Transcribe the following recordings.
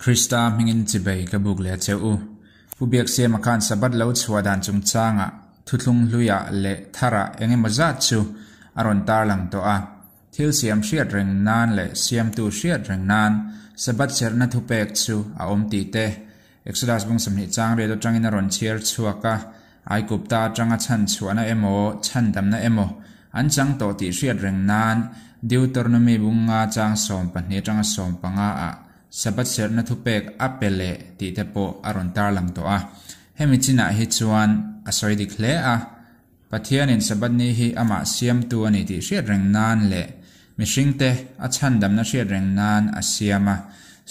Krista hmingin chibei ka buk leh che u. Pu Biaksiama khan Sabbath lo chhuah dan chungchangah thuthlung hluiah leh tharah eng emaw zat chu a rawn tarlang tawh a. Thil siam hriat reng nan leh siamtu hriat reng nan Sabbath serhna thupek chu a awm tih te Exodus bung 20 chang riat atangin a rawn chhiar chhuak a, Aikupta atanga chhan chhuahna emaw chhandamna emaw an chang tawh tih hriat reng nan Deuteronomy bung nga chang 12 atanga 15 ah Sabbath serhna thupek a pe leh tih te pawh a rawn tarlang tawh a. Hemi chinah hi chuan a sawi dik hle a, Pathianin Sabbath ni hi amah siamtu a ni tih hriat reng nan leh mihringte a chhandamna hriat reng nan a siam a.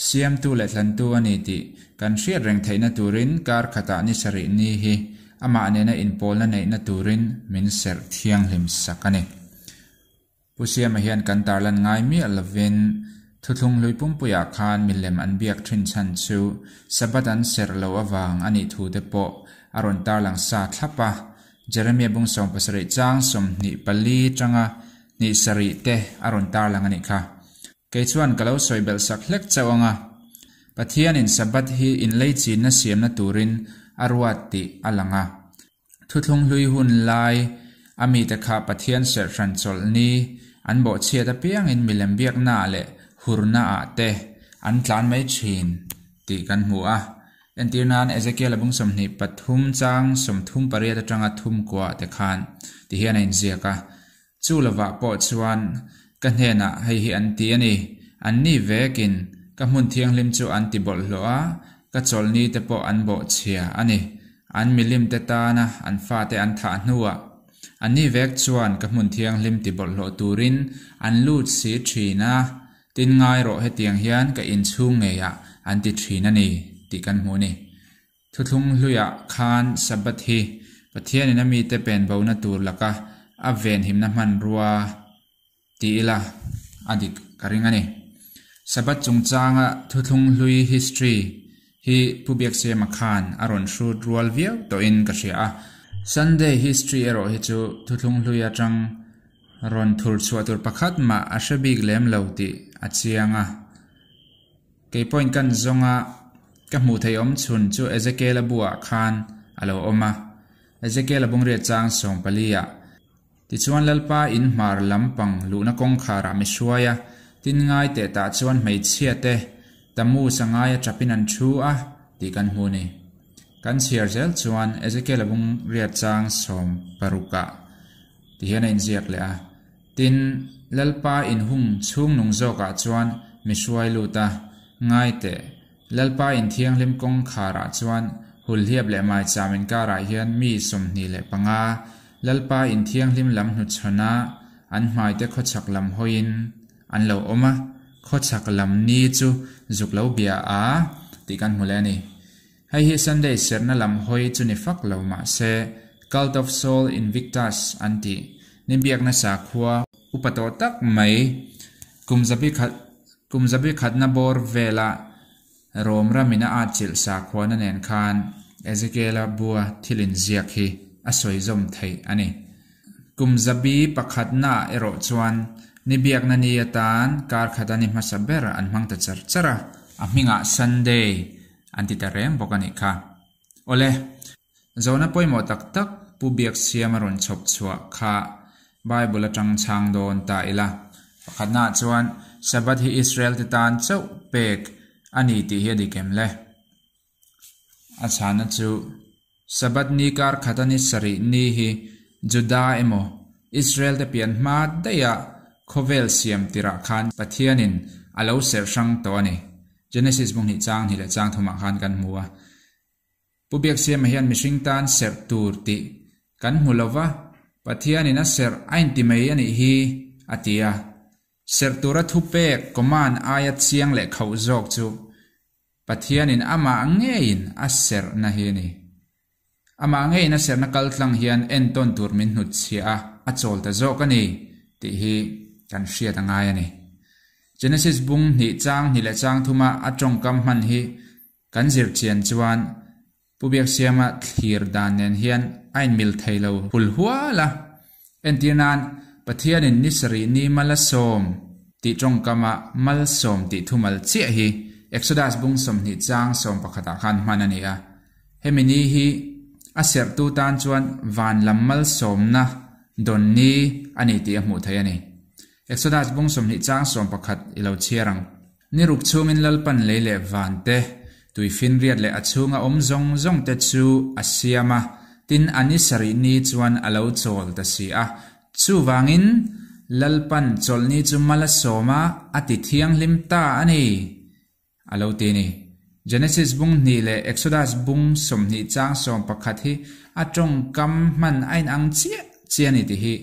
Siamtu leh thlantu a ni tih kan hriat reng theihna turin kar khatah ni sarih ni hi amah nena inpawlna neihna turin min serh thianghlim sak a ni. Pu Siama hian kan tarlan ngai miah lovin thuthlung hlui pumpuiah khan milem an biak thin chhan chu Sabbath an serh lo avang a nih thu te pawh a rawn tarlang sa thlap a. Jeremia bung 17 chang 24 tanga hnih sarih te a rawn tarlang a nih kha. Kei chuan ka lo sawi belh sak hlek chauh anga Pathianin Sabbath hi inlei chinna siamna turin a ruat tih a lang a. Thuthlung hlui hun lai a mite kha Pathian serh hran chawlh ni an bawhchhiat apiangin milem biaknaah leh hurnaah te an tlan mai thin tih kan hmu a. Entir nan Ezekiel a bung 23 chang 38 atanga thum kuah te khan ti hian a inziak a. Chu lovah pawh chuan ka hnenah hei hi an ti a ni, an ni vekin ka hmun thianghlim chu an ti bawlhhlawh a, ka chawlhni te pawh an bawhchhia a ni. An milim te tana an fate an thah hnuah an ni vek chuan ka hmun thianghlim ti bawlhhlawh turin an lut si thin a, tin ngai rawh hetiang hian ka inchhung ngeiah an ti thin a ni tih kan hmu a ni. Thuthlung hluiah khan Sabbath hi Pathianin a mite pen bona tur laka a venhimna hmanrua ti ila a dik ka ring a ni. Sabbath chungchanga thuthlung hlui history hi Pu Biaksiama khan a rawn hrut rual viau tawhin ka hria a. Sunday history erawh hi chu thuthlung hlui atang rawn thur chhuah tur pakhat mah a hre bik lem lo tih a chiang a. Kei pawhin kan zawnga ka hmuh theih awm chhun chu Ezekiel-a buah khan a lo awm a. Ezekiel-a bungriat chang 14 ah, Tichuan Lalpa in hmar lampang luhna kawngkharah mi hruai a, tin ngai teh tah chuan hmeichhia te Tammuz a ngai a tap in an thu a, tih kan hmu ni. Kan chhiar zel chuan Ezekiel-a bungriat chang 16 ah ti hian a inziak leh a. Tin, Lalpa inhung chhung nung zawkah chuan mi hruai lut a, ngai teh, Lalpa inthianghlim kawngkharah chuan hulhliap leh maicham inkarah hian mi 25 Lalpa inthianghlim lam hnuchhawn a an hmaite khawchhak lam hawiin an lo awm a, khawchhak lam ni chu zuk lo bia a tih kan hmu leh a ni. Hei hi Sunday serhna lam hawi chu ni fak lo mah se Cult of Sol Invictus an tih ni biakna sakhua upa tawh tak mai kum zabi khat kum zabi khatna bawr vela Rom ramin a atchilh sakhuana nen khan Ezekiel-a bua thil inziak hi a sawi zawm theih a ni. Kum zabi pakhatna erawh chuan ni biakna ni atan kar khata ni hmasa ber an hmang ta char char a, a hmingah Sunday an ti ta reng bawk a nih kha. Awle, zawhna pawimawh tak tak Pu Biaksiama rawn chhawp chhuah kha Bible atang chhang dawn ta ila. Pakhatnaah chuan Sabbath hi Israel te tan chauh pek a ni tih hi a dik em le? A chhana chu Sabbath ni kar khata ni sarih ni hi Juda emaw Israel te pian hma daih a khawvel siam tirah khan Pathianin a lo serh hrang tawh a ni. Genesis bung hnih chang hnih leh chang thumah khan kan hmu a. Pu Biaksiama hian mihring tan serh tur tih kan hmu lova, Pathianin a serh a inti mai a nih hi a ti a. Serh tura thupek command aia chiang leh khauh zawk chu Pathianin amah ngeiin a serhna hi a ni. Amah ngeiin a serhna kaltlang hian entawn tur min hnutchhiah a, a chawl ta zawk a ni tih hi kan hriat a ngai a ni. Genesis bung hnih chang hnih leh chang thuma a tawngkam hman hi kan zir chian chuan Pu Biaksiama thlir dan nen hian a inmil thei lo hul hual a. Entir nan, Pathianin ni sarih ni mal a sawm tih tawngkama malsawm tih thumal chiah hi. Exodus bung 20 chang 11 ah khan hman a ni a. Hemi ni hi a serhtu tan chuan van lam malsawmna dawn ni a ni tih a hmuh theih a ni. Exodus bung 20 chang 11 i lo chhiar ang. Ni ruk chhungin Lalpan lei leh van te, tuifinriat leh a chhunga awm zawng zawng te chu a siam a, tin a ni sarih ni chuan a lo chawl ta si a. Chuvangin Lalpan chawlhni chu mal a sawm a, a ti thianghlim ta a ni, a lo ti a ni. Genesis bung hnih leh Exodus bung 20 chang 11 hi a tawngkam hman a inang chiah chiah a ni tih hi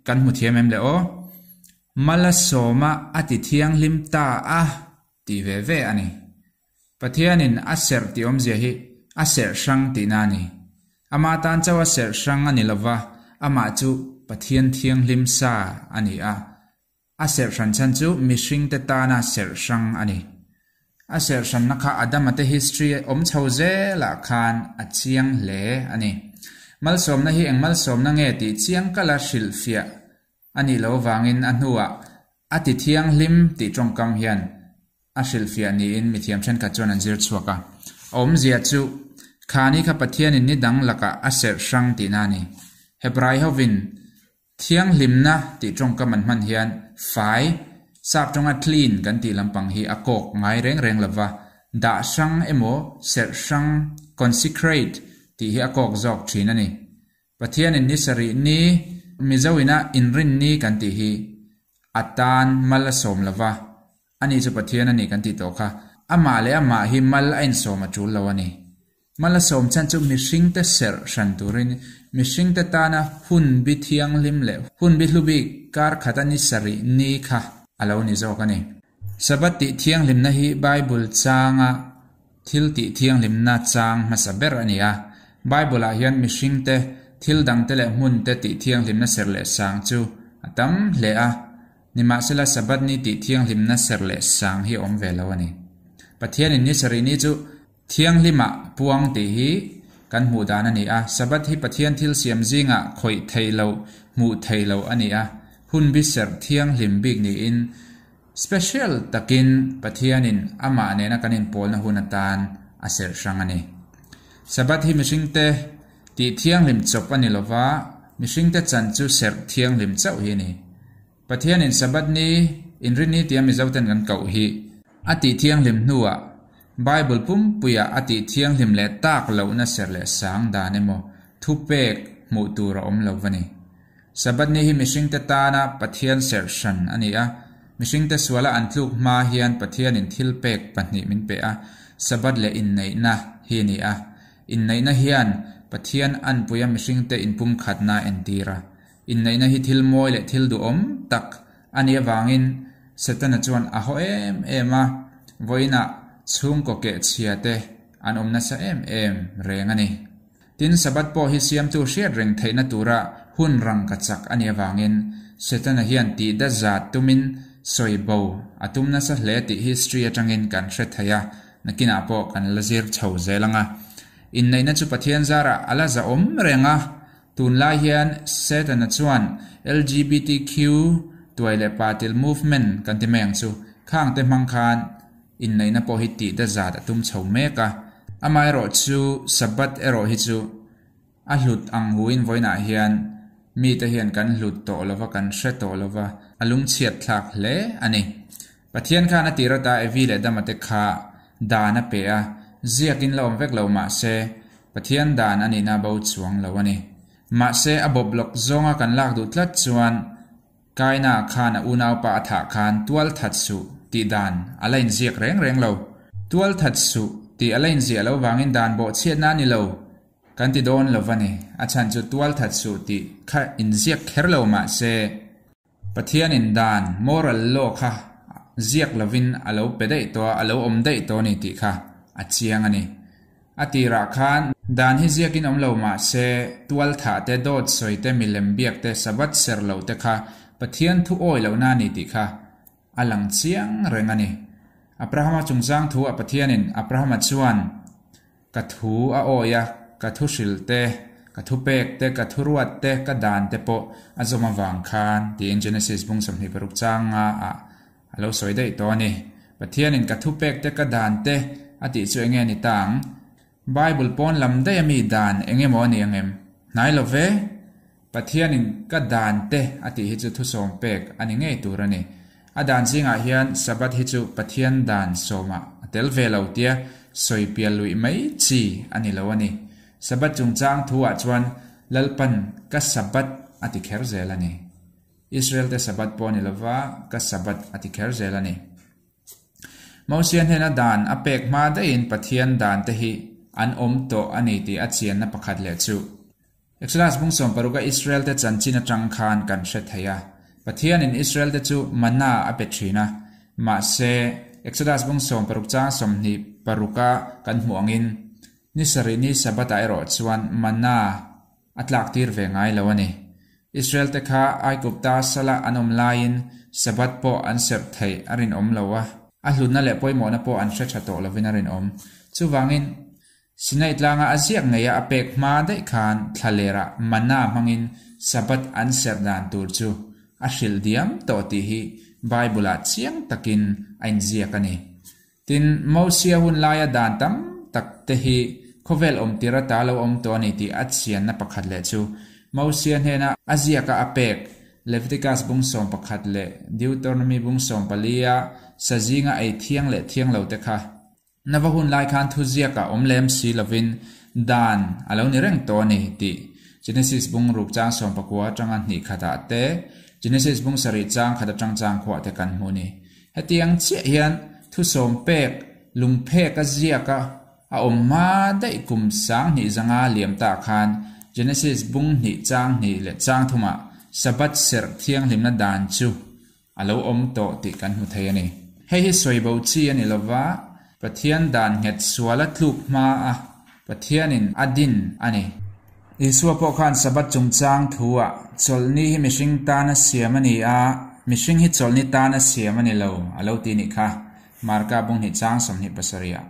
kan hmu thiam em le aw? Mal a sawm a, a ti thianghlim ta a, tih ve ve a ni. Pathianin a serh tih awmzia hi a serh hrang tihna a ni. Ama tan chauh a serh hrang a ni lova, amah chu Pathian thianghlim sa a ni a. A serh hran chhan chu mihringte tana serh hrang a ni. A serh hranna kha Adama te history awm chho zelah khan a chiang hle a ni. Malsawmna hi eng malsawmna nge tih chiang kala hrilhfiah A nih loh avangin a hnuah a ti thianghlim tih tawngkam hian a hrilhfiah niin mithiam thenkhat chuan an zir chhuak a. A awmzia chu, Khani kha Pathianin ni dang lakah a serh hrang tihna a ni. Hebrai hovin thianghlimna tih tawngkam an hman hian fai, sap tawnga clean kan tih lampang hi a kawk ngai reng reng lova, dah hrang emaw serh hrang, consecrate, tih hi a kawk zawk thin a ni. Pathianin ni sarih ni Mizo ina inrin ni kan tih hi a tan mal a sawm lo va, ani chu Pathian a ni kan tih tawh kha. Amah leh amah hi mal a insawm a tul lo a ni. Mal a sawm chhan chu mihringte serh hran turin mihringte tana hun bi thianghlim leh hun bi hlu bik kar khata ni sarih ni kha a lo ni zawk a ni. Sabbath tih thianghlimna hi Bible changa thil tih thianghlimna chang hmasa ber a ni a. Bible-ah hian mihringte, thil dangte leh hmunte tih thianghlimna serh leh sang chu a tam hle a. Nimahsela Sabbath ni tih thianghlimna serh leh sang hi a awm ve lo a ni. Pathianin ni sarih ni chu thianghlimah puang tih hi kan hmuh dan a ni a. Sabbath hi Pathian thil siam zingah khawih theih loh, hmuh theih loh a ni a. Hun bi serh thianghlim bik niin Special takin Pathianin amah nena kan inpawlna hun atan a serh hrang a ni. Sabbath hi mihringte tih thianghlim chawp a ni lova, mihringte chan chu serh thianghlim chauh hi a ni. Pathianin Sabbath ni, inrinni tia Mizoten kan koh hi, a tih thianghlim hnuah Bible pumpuiah a tih thianghlim leh tak lohna serh leh sang dan emaw thupek hmuh tur a awm lo va ni. Sabbath ni hi mihringte tana Pathian serh hran a ni a. Mihringte suala an tluk hma hian Pathianin thil pek pahnih min pe a, Sabbath leh inneihna hi a ni a. Inneihna hian Pathian anpuia mihringte inpumkhatna a entir a. Inneihna hi thil mawi leh thil duhawm tak a nih avangin Setana chuan a haw em em a, vawiinah chhungkaw kehchhia te an awm nasa em em reng a ni. Tin, Sabbath pawh hi siamtu hriat reng theihna tura hun rangka chak a nih avangin Setana hian tih da zat tumin sawi bo a tum nasa hle tih history atangin kan hre thei a, nakinah pawh kan la zir chho zel ang a. Inneihna chu Pathian zarah a la zahawm reng a, tunlai hian Setana chuan LGBTQ tuai leh patil movement kan ti mai ang chu, khangte hmang khan Inneihna pawh hi tih da zat a tum chho mek a. Amaherawh chu Sabbath erawh hi chu a hlut ang huin vawiinah hian mite hian kan hlut tawh lova, kan hre tawh lova, a lungchhiat thlak hle a ni. Pathian khan a tir ata Evi leh Adama te kha dan a pe a, ziakin la awm vek lo mahse Pathian dan a nihna bo chuang lo a ni. Mahse a bawp lawk zawnga kan lak duh tlat chuan Kaina khan a unaupa a thah khan tual that suh tih dan a la inziak reng reng lo. Tual that suh tih a la inziah lo vangin dan bawhchhiatna a ni lo kan ti dawn lo va ni. A chhan chu tual that suh tih kha inziak kher lo mah se Pathianin dan, moral law, kha ziak lovin a lo pe daih tawh a, a lo awm daih tawh a ni tih kha a chiang a ni. A tirah khan dan hi ziakin awm lo mah se, tualthah te, dawt sawi te, milem biak te, Sabbath ser lo te kha Pathian thu awi lohna a ni tih kha a lang chiang reng a ni. Abrahama chungchang thu ah Pathianin Abrahama chuan ka thu a awi a, ka thu hrilh te, ka thu pek te, ka thu ruat te, ka dan te pawh a zawm avang khan tiin Genesis bung 26 changa ah A lo sawi daih tawh a ni. Pathianin ka thupek te ka dan te a tih chu enge ni ta ang? Bible pawn lam daih ami dan enge maw a ni ang em? Hnai lo ve. Pathianin ka dan te a tih hi chu thusawm pek a ni ngei tur a ni. A dan zingah hian Sabbath hi chu Pathian dan sawmah a tel ve lo tia sawi pial luih mai chi a ni lo a ni. Sabbath chungchang thuah chuan Lalpan ka Sabbath a ti kher zel a ni. Israel te Sabbath pawh a ni lova, ka Sabbath a ti kher zel a ni. Mosia hnena dan a pek hma daihin Pathian dan te hi an awm tawh a ni tih a chianna pakhat leh chu Exodus bung sawmparuka Israel te chanchin atang khan kan hre thei a. Pathianin Israel te chu manna a pe thin a. Mahse, Exodus bung 16 chang 26 a kan hmuh angin ni sarih ni Sabbath-ah erawh chuan manna a tlak tir ve ngai lo a ni. Israel te kha Aigupta sala an awm laiin Sabbath pawh an serh theih a rinawm lo a. A hlutna leh pawimawhna pawh an hre tha tawh lovin a rinawm. Chuvangin, Sinai tlanga a ziak ngeia a pek hma daih khan thlalerah manna hmangin Sabbath an serh dan tur chu a hrilh diam tawh tih hi Bible-ah chiang takin a inziak a ni. Tin, Mosia hun laia dan tam tak te hi khawvel awm tir ata lo awm tawh a ni tih a chianna pakhat leh chu Mosia hnena a ziaka a pek Leviticus bung 11 leh Deuteronomy bung 14-a sazinga ei thiang leh thiang lo te kha Nava hun lai khan thuziak a awm lem si lovin dan a lo ni reng tawh a ni tih Genesis bung ruk chang 19 atanga hnih khatah te, Genesis bung sarih chang khat atang chang khuah te kan hmu a ni. Hetiang chiah hian thu sawm pek lungphek a ziak a a awm hma daih kum 2000 zanga liam ta khan Genesis bung hnih chang hnih leh chang thumah Sabbath serh thianghlimna dan chu a lo awm tawh tih kan hmu thei a ni. Hei hi sawi bo chi a ni lova, Pathian dan nghet sual a tluk hma a, Pathianin a din a ni. Isua pawh khan Sabbath chungchang thu-ah, Chawlhni hi mihring tana siam a ni a, mihring hi chawlhni tana siam a ni lo, a lo ti nih kha, Marka bung hnih chang 27 ah.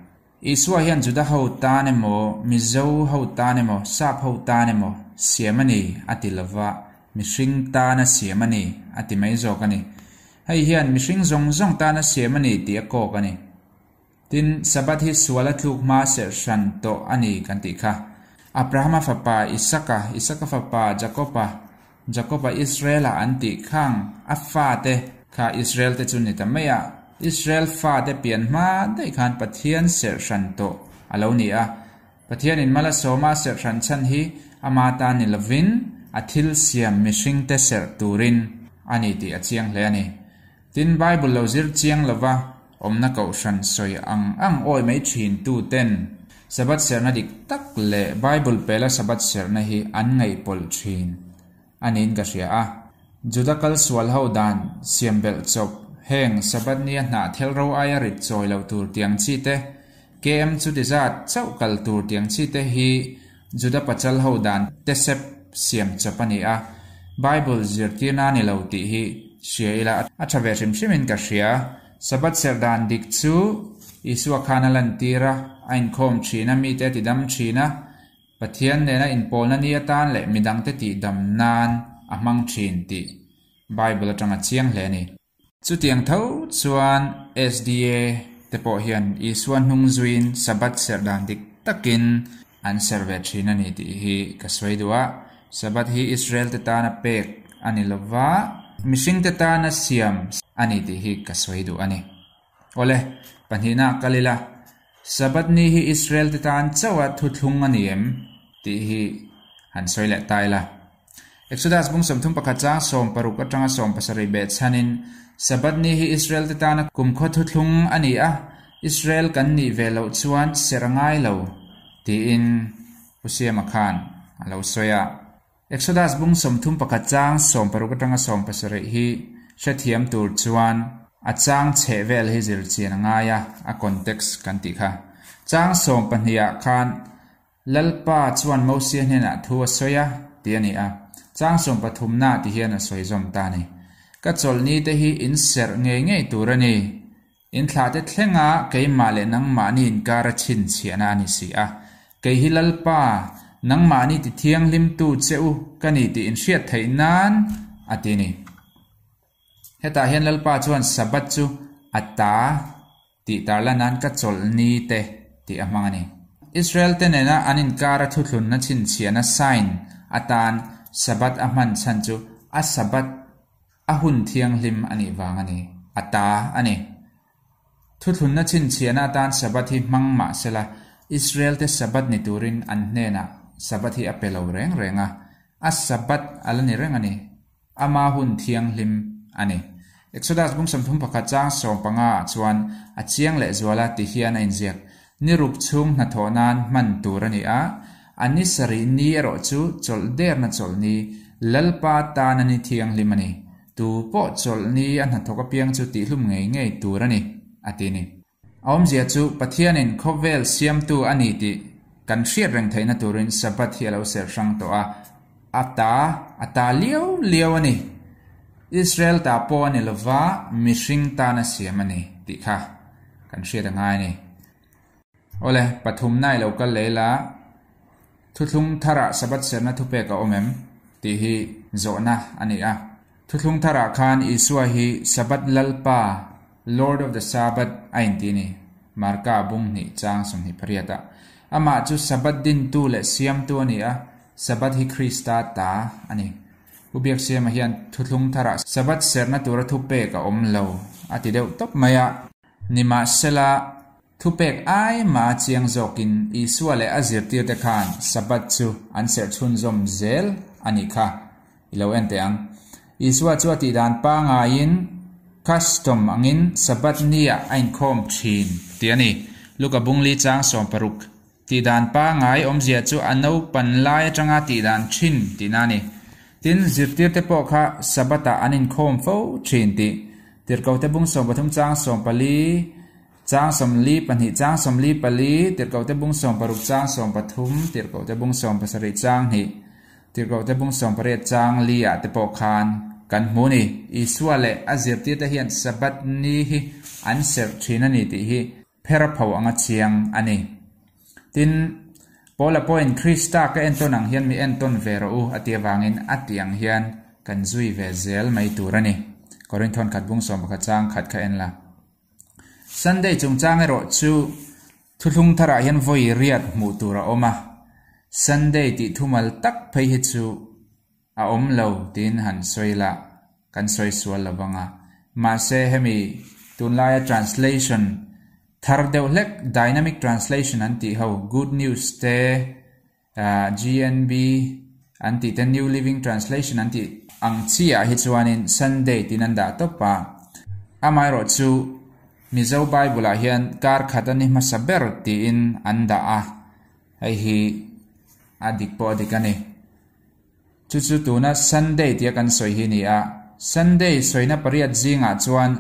Isua hian Juda ho tan emaw, Mizo ho tan emaw, Sap ho tan emaw siam a ni a ti lova, mihring tana siam a ni a ti mai zawk a ni. Hei hian mihring zawng zawng tana siam a ni tih a kawk a ni. Tin, Sabbath hi sual a tluk hma serh hran tawh a ni kan tih kha. Abrahama fapa Isaka, Isaka fapa Jakoba, Jakoba Israel-a an tih khang a fate kha Israel te chu ni ta mai a. Israel fate pian hma daih khan Pathian serh hran tawh a lo ni a. Pathianin mal a sawma serh hran chhan hi ama tan ni lovin a thil siam mihringte serh turin a ni tih a chiang hle a ni. Tin, Bible lo zir chiang lova awmna kohhran sawi ang ang awi mai thin tu ten Sabbath serhna dik tak leh Bible pela Sabbath serhna hi an ngaihpawlh thin a niin ka hria a. Juda kal sual ho dan siam belh chawp heng Sabbath nia hnah thel ro aia rit chawi loh tur tiang chi te, KM chuti zat chauh kal tur tiang chi te hi Juda pachal ho dan tesep siam chawp a ni a, Bible zirtirna a ni lo tih hi hria ila a tha ve hrim hrimin ka hria. Sabbath serh dan dik chu Isua khan a lantir a, a inkhawm thin a, mite a tidam thin a, Pathian nena inpawlna ni atan leh midangte tihdam nan a hmang thin tih Bible atanga chiang hle a ni. Chutiang tho chuan SDA te pawh hian Isua hnung zuiin Sabbath serh dan dik takin an serh ve thin a ni tih hi ka sawi duh a. Sabbath hi Israel te tana pek a ni lova, mihring te tana siam a ni tih hi ka sawi duh a ni. Awle, pahnihna kal ila, Sabbath ni hi Israel te tan chauha thuthlung a ni em tih hi han sawi leh ta ila. Exodus bung 31 chang 16 atanga 17 beh chhanin Sabbath ni hi Israel te tana kumkhaw thuthlung a ni a, Israel kan nih ve loh chuan serh a ngai lo tiin Pu Siama khan a lo sawi a. Exodus bung 31 chang 16 atanga 17 hi hrethiam tur chuan a chang chheh vel hi zir chian a ngai a, a context kan tih kha. Chang 12 ah khan Lalpa chuan Mosia hnenah thu a sawi a tih a ni a, chang 13 na ti hian a sawi zawm ta a ni. Ka chawlhni te hi in serh ngei ngei tur a ni. In thlah te thlenga keimah leh nangmahni inkar a chhinchhiahna a ni si a. Kei hi Lalpa, nangmahni ti thianghlimtu che u ka ni tih in hriat theih nan a ti a ni. Hetah hian Lalpa chuan Sabbath chu a ta. Tih tarlan nan ka chawlh ni te tih a hmang a ni. Israel te nena an inkara thuthlunna chhinchhiahna sign atan Sabbath a hman chhan chu a Sabbath a hun thianghlim a nih vang a ni, a ta a ni. Thuthlunna chhinchhiahna atan Sabbath hi hmang mah sela, Israel te Sabbath ni turin an hnenah Sabbath hi a pe lo reng reng a, a Sabbath a la ni reng a ni. Ama hun thianghlim a ni. Exodus bung 31 chang 15 ah chuan a chiang leh zual a ti hian a inziak, Ni ruk chhung hnathawh nan hman tur a ni a, a ni sarih ni erawh chu chawlh derna chawlh ni, Lalpa tana ni thianghlim a ni. Tu pawh chawlh ni a hnathawk apiang chu tihhlum ngei ngei tur a ni, a ti a ni. A awmzia chu Pathianin khawvel siamtu a ni tih kan hriat reng theihna turin Sabbath hi a lo serh hrang tawh a, a ta, a ta liau liau a ni. Israel ta pawh a ni lova, mihring tana siam a ni tih kha kan hriat a ngai a ni. Awle, pathumna i lo kal leh ila, Thuthlung tharah Sabbath serhna thupek a awm em? tih hi zawhna a ni a. Thuthlung tharah khan Isua hi Sabbath Lalpa, Lord of the Sabbath, a inti a ni, Marka bung hnih chang 28 ah. Amah chu Sabbath dintu leh siamtu a ni a, Sabbath hi Krista ta a ni. Pu Biaksiama hian Thuthlung tharah Sabbath serhna tura thupek a awm lo a ti deuh tawp mai a. Nimahsela, Thupek ai mah a chiang zawkin Isua leh a zirtirte khan Sabbath chu an serh chhunzawm zel a nih kha i lo en teh ang. Isua chu a tihdan pangaiin custom angin Sabbath niah a inkhawm thin tih a ni. Luka bungli chang 60. Tihdan pangai awmzia chu a naupan lai atanga tihdan thin tihna a ni. Tin, zirtirte pawh kha Sabbath-ah an inkhawm fo thin tih Tirhkohte bung 13 chang 14, Chang 42 chang 44, Tirhkohte bung 60 chang 13, Tirhkohte bung 17 chang 2, Tirhkohte bung 18 chang li ah te pawh khan kan hmu a ni. Isua leh a zirtirte hian Sabbath ni hi an serh thin a ni tih hi phera pho anga chiang a ni. Tin, Paula pawhin Krista ka entawn ang hian mi entawn ve rawh u a ti avangin a tih ang hian kan zui ve zel mai tur a ni. Korinthon khat bung 11 chang khat kha en la. Sunday chungchang erawh chu thuthlung tharah hian vawi riat hmuh tur a awm a, Sunday tih thumal tak phei hi chu a awm lo tiin han sawi la, kan sawi sual lo vang a. Mahse hemi tunlaia translation thar deuh hlek dynamic translation an tih ho Good News te, GNB an tih te New Living Translation an tih ang chi ah hi chuanin Sunday tiin an dah tawp a. Amaherawh chu Mizo Bible ah hian kar khat a ni hmasa ber tiin an dah a, hei hi a dik pawh a dik a ni. Chu chu tuna Sunday tia kan sawi hi a ni a, Sunday sawina pariat zingah chuan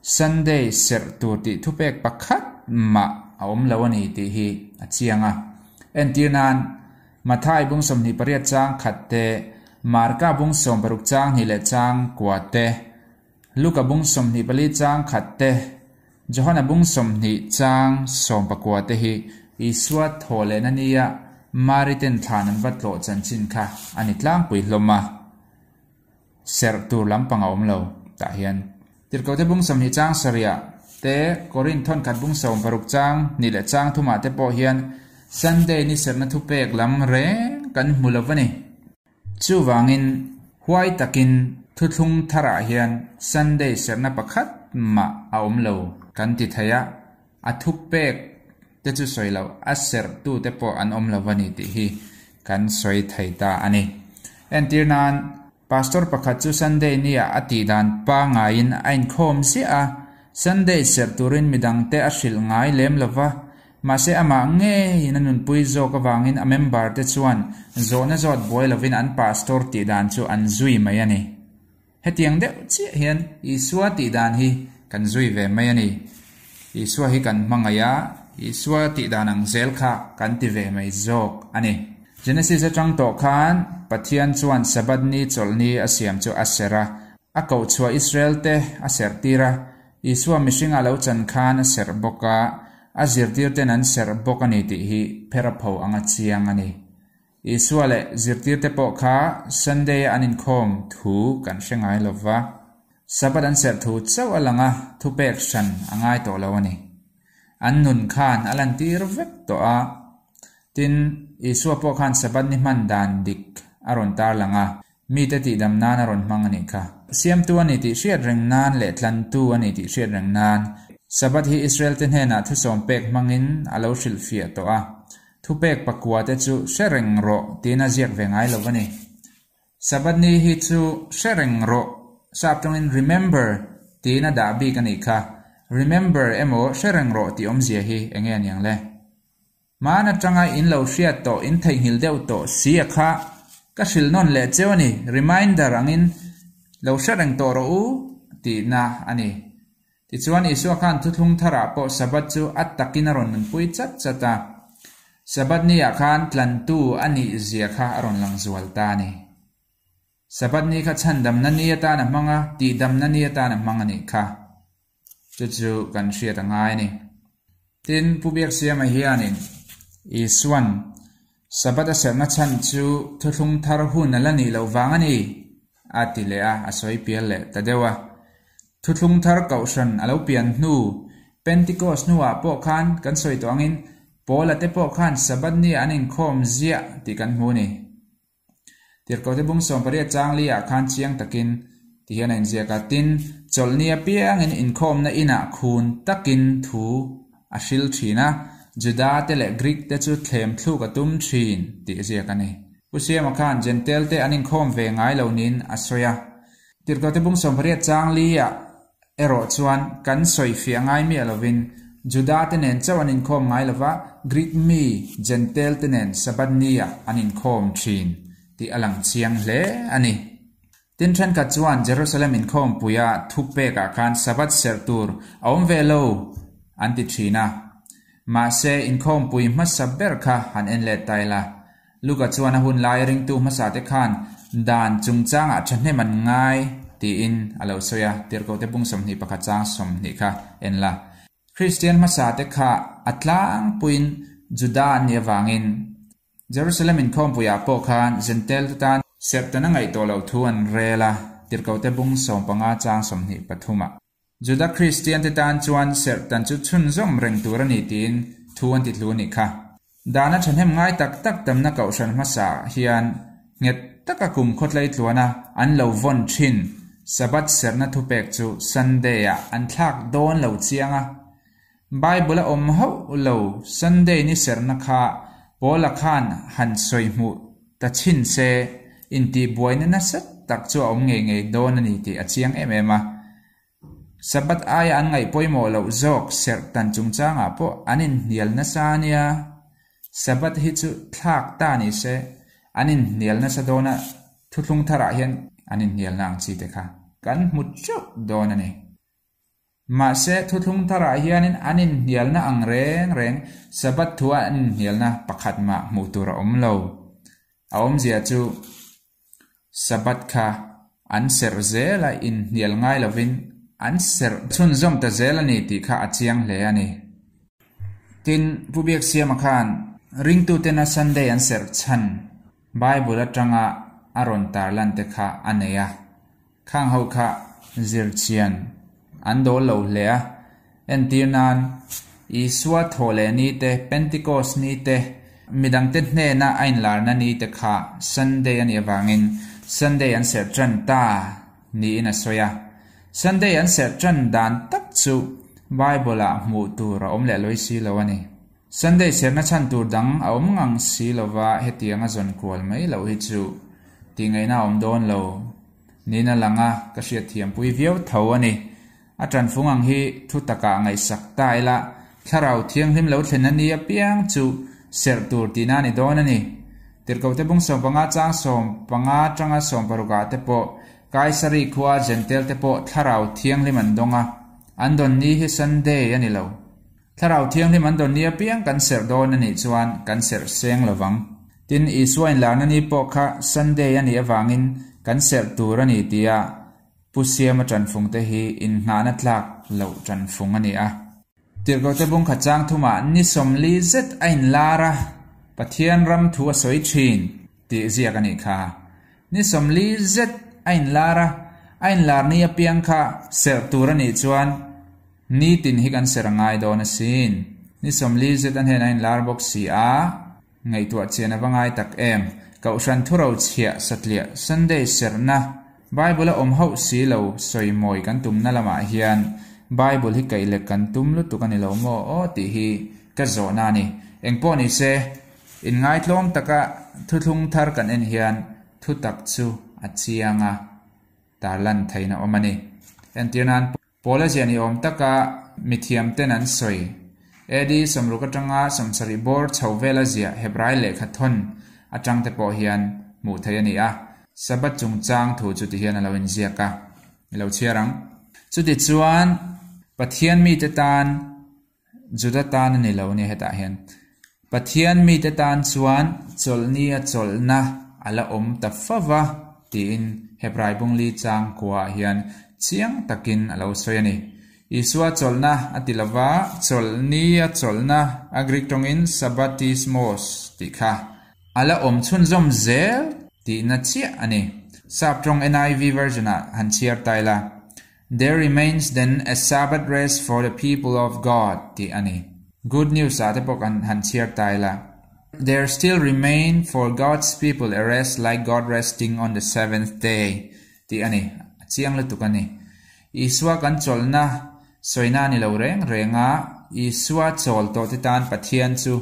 Sunday serh tur tih thupek pakhat mah a awm lo a ni tih hi a chiang a. Entir nan, Mathai bung 28 chang khat te, Marka bung 60 chang hnih leh chang kua te, Luka bung 24 chang khat te, Johana bung 20 chang 19 te hi Isua thaw lehna nia Mari ten thlan an va tlawh chanchin kha a ni tlangpui hlawm a, serh tur lampang a awm lo tah hian. Tirhkohte bung 20 chang sarihah te, Korinth thawnkhat bung 60 chang hnih leh chang thumah te pawh hian Sunday ni serhna thupek lam reng kan hmu lo va ni. Chuvangin, huai takin thuthlung tharah hian Sunday serhna pakhat mah a awm lo kan ti thei a, a thupek te chu sawi loh, a serhtute pawh an awm lo va ni tih hi kan sawi thei ta a ni. Entir nan, Pastor pakhat chu Sunday niah a tih dan pangaiin a inkhawm ziah a, Sunday serh turin midangte a hrilh ngai lem lo va, mahse amah ngeiin a nunpui zawk avangin a member te chuan zawhna zawt buai lovin an pastor tih dan chu an zui mai a ni. Hetiang deuh chiah hian Isua tih dan hi kan zui ve mai a ni. Isua hi kan hmangaih a, Isua tih dan ang zel kha kan ti ve mai zawk a ni. Genesis atang tawh khan Pathian chuan Sabbath ni chawlhni a siam chu a serh a, a kohchhuah Israel te a serh tir a, Isua mihring a lo chan khan a serh bawk a, a zirtir ten an serh bawk a ni tih hi phera pho anga chiang a ni. Isua leh zirtirte pawh kha Sunday-a an inkhawm thu kan hre ngai lo va, Sabbath an serh thu chauh a lang a, thupek hran a ngai tawh lo a ni. An nun khan a lantir vek tawh a. Tin, Isua pawh khan Sabbath ni hman dan dik a rawn tarlang a, mite tihdam nan a rawn hmang a nih kha. Siamtu a ni tih hriat reng nan leh tlantu a ni tih hriat reng nan Sabbath hi Israelte hnenah thusawm pek hmangin a lo hrilhfiah tawh a. Thupek pakua te chu hre reng rawh tiin a ziak ve ngai lo a ni. Sabbath ni hi chu hre reng rawh, sap tawngin remember tiin a dah bik a nih kha. Remember emaw hre reng rawh tih awmzia hi enge a niang le? Hmaan atanga in lo hriat tawh, in theihnghilh deuh tawh si a kha ka hrilh nawn leh cheu a ni, reminder angin lo hre reng tawh rawh u tihna a ni. Tichuan Isua khan thuthlung tharah pawh Sabbath chu a takin a rawn nunpui chat chat a, Sabbath ni ah khan tlantu a nih zia kha a rawn lang zual ta a ni. Sabbath ni kha chhandamna ni atan a hmang a, tihdamna ni atan a hmang a nih kha. Chu chu kan hriat a ngai a ni. Tin, Pu Biaksiama hianin Isua'n Sabbath a serhna chhan chu thuthlung thar hun a la nih loh vang a ni, a ti leh a, a sawi pial leh ta deuh a. Thuthlung thar kohhran a lo pian hnu, Pentecost hnuah pawh khan kan sawi tawh angin Paula te pawh khan Sabbath ni an inkhawm ziah tih kan hmu a ni. Tirhkohte bung 18 chang li ah khan chiang takin ti hian a inziak a, Tin, chawlhni apiangin inkhawmna inah khun takin thu a hril thin a, Juda te leh Greek te chu thlem thluk a tum thin tih a ziak a ni. Pu Siama khan Jentail te an inkhawm ve ngai lo niin a sawi a. Tirhkohte bung 18 chang li ah Erawh chuan kan sawifiah ngai miah lovin Juda te nen chauh an inkhawm ngai lova, Greek mi, Jentail te nen Sabbath ni-ah an inkhawm thin tih a lang chiang hle a ni. Tin thenkhat chuan Jerusalem inkhawmpuia thupekah khan Sabbath serh tur a awm ve lo an ti thin a. Mahse inkhawmpui hmasa ber kha han en let ta ila. Luka chuan a hun lai ringtu hmasate khan dan chungchangah thahnem an ngai tiin a lo sawi a, Tirhkohte bung 21 chang 20 kha en la. Kristian hmasate kha a tlangpuiin Juda an nih avangin Jerusalem inkhawmpuiah pawh khan Jentail-te tan serhtan a ngaih tawh loh thu an rel a, Tirhkohte bung 15 chang 23 ah. Juda Kristiante tan chuan serhtan chu chhunzawm reng tur a ni tiin thu an ti tlu a nih kha. Dana thahnem ngai tak tak tamna kohhran hmasa hian nghet taka kum khawtlei tluana an lo vawn thin Sabbath serhna thupek chu Sunday-ah an thlak dawn lo chiang a. Bible a awm hauh lo Sunday ni serhna kha Paula khan han sawi hmuh ta chhin se intihbuaina nasa tak chu a awm ngei ngei dawn a ni tih a chiang em em a. Sabbath aia an ngaih pawimawh loh zawk serh tan chungchangah pawh an inhnial nasa a nia. Sabbath hi chu thlak ta ni se an inhnial nasa dawn a, thuthlung tharah hian an inhnialna ang chi te kha kan hmu teuh dawn a ni. Mahse, thuthlung tharah hianin an inhnialna ang reng reng Sabbath thua an inhnialna pakhat mah hmuh tur a awm lo. A awmzia chu Sabbath kha an serh zel a, inhnial ngai lovin an serh chhunzawm ta zel a ni tih kha a chiang hle a ni. Tin, Pu Biaksiama khan ringtutena Sunday an serh chhan Bible atanga a rawn tarlan te kha a nei a. Khang ho kha zirchian an dawl lo hle a, entir nan Isua thawh leh ni te, Pentecost ni te, midangte hnena a inlarna ni te kha Sunday a nih avangin Sunday an serh tan ta niin a sawi a. Sunday an serh tan dan tak chu Bible-ah hmuh tur a awm leh lawi si lo a ni. Sunday serhna chhan tur dang a awm ngang si lova hetianga zawn kual mai loh hi chu tih ngaihna a awm dawn lo. Niin a lang a, ka hriatthiampui viau tho a ni. A tanfung ang hi thu takah ngaihsak ta ila, Thlarau Thianghlim lo thlen a ni apiang chu serh tur tihna a ni dawn a ni. Tirhkohte bung 15 chang 15 atanga 16 ah te pawh Kaisari khua Jentail te pawh Thlarau Thianghlim an dawng a, an dawn ni hi Sunday a ni lo. Thlarau Thianghlim an dawn ni apiang kan serh dawn a nih chuan kan serh seng lo vang. Tin, Isua inlarna ni pawh kha Sunday a nih avangin kan serh tur a ni tia Pu Siama tanfung te hi inngahna tlak loh tanfung a ni a. Tirhkohte bung khat chang thumah ni 40 zet a inlar a, Pathian ram thu a sawi thin tih ziak a nih kha. Ni 40 zet a inlar a, a inlar ni apiang kha serh tur a nih chuan Nitin hi kan ser a ngai dawn asin. Ni 40 zet a hnenah a inlar bawk si a, ngaihtuah chian a va ngai tak em? Kohhran thurochhiah satliah Sunday serhna Bible-a awm hauh si lo sawi mawi kan tumna lamah hian Bible hi kaih lek kan tum lutuk a ni lo maw aw tih hi ka zawhna a ni. Engpawh ni se, inngaitlawm taka thuthlung thar kan en hian thutak chu a chiang a, tarlan theihna awm a ni. Entir nan Paula ziah ni awm taka mithiam ten an sawi. AD 60 atanga 70 bawr chho vela ziah Hebrai lehkha thawn atang te pawh hian hmuh theih a ni a. Sabbath chungchang thu chu tihian a lo inziak a, i lo chhiar ang. Chutichuan Pathian mite tan Juda tan a ni lo nia hetah hian. Pathian mite tan chuan chawlhni a chawlhna a la awm ta fo va tiin Hebrai bungli chang kuaah hian chiang takin a lo sawi a ni. Isua chawlhna a ti lo va, chawlhni a chawlhna, a Greek tawngin sabbatismos tih kha, a la awm chhunzawm zel tihna chiah a ni. Sap tawng NIV version-ah han chhiar ta ila. There remains then a Sabbath rest for the people of God tih a ni. Good News ah te pawh kan han chhiar ta ila. There still remain for God's people a rest like God resting on the seventh day tih a ni. A chiang lutuk a ni. Isua kan chawlhna sawina a ni lo reng reng a, Isua chawl tawh te tan Pathian chu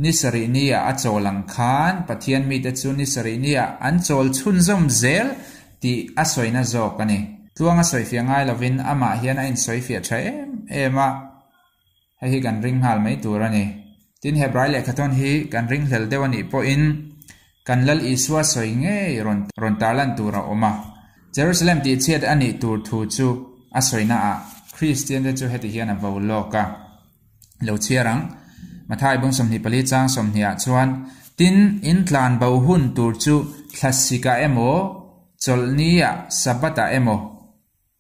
ni sarih ni ah a chawl ang khan Pathian mite chu ni sarih ni ah an chawl chhunzawm zel tih a sawina zawk a ni. Tluang a sawifiah ngai lovin amah hian a insawifiah tha em em a, hei hi kan ring nghal mai tur a ni. Tin, Hebrai lehkhathawn hi kan ringhlel deuh a nih pawhin kan Lal Isua sawi ngei rawn rawn tarlan tur a awm a. Jerusalem tihchhiat a nih tur thu chu a sawina ah Kristian te chu heti hian a vo lawk a. Lo chhiar ang. Mathai bung 24 chang 20 ah chuan, Tin, in tlan bo hun tur chu thlasik-ah emaw, chawlhni-ah, Sabbath-ah emaw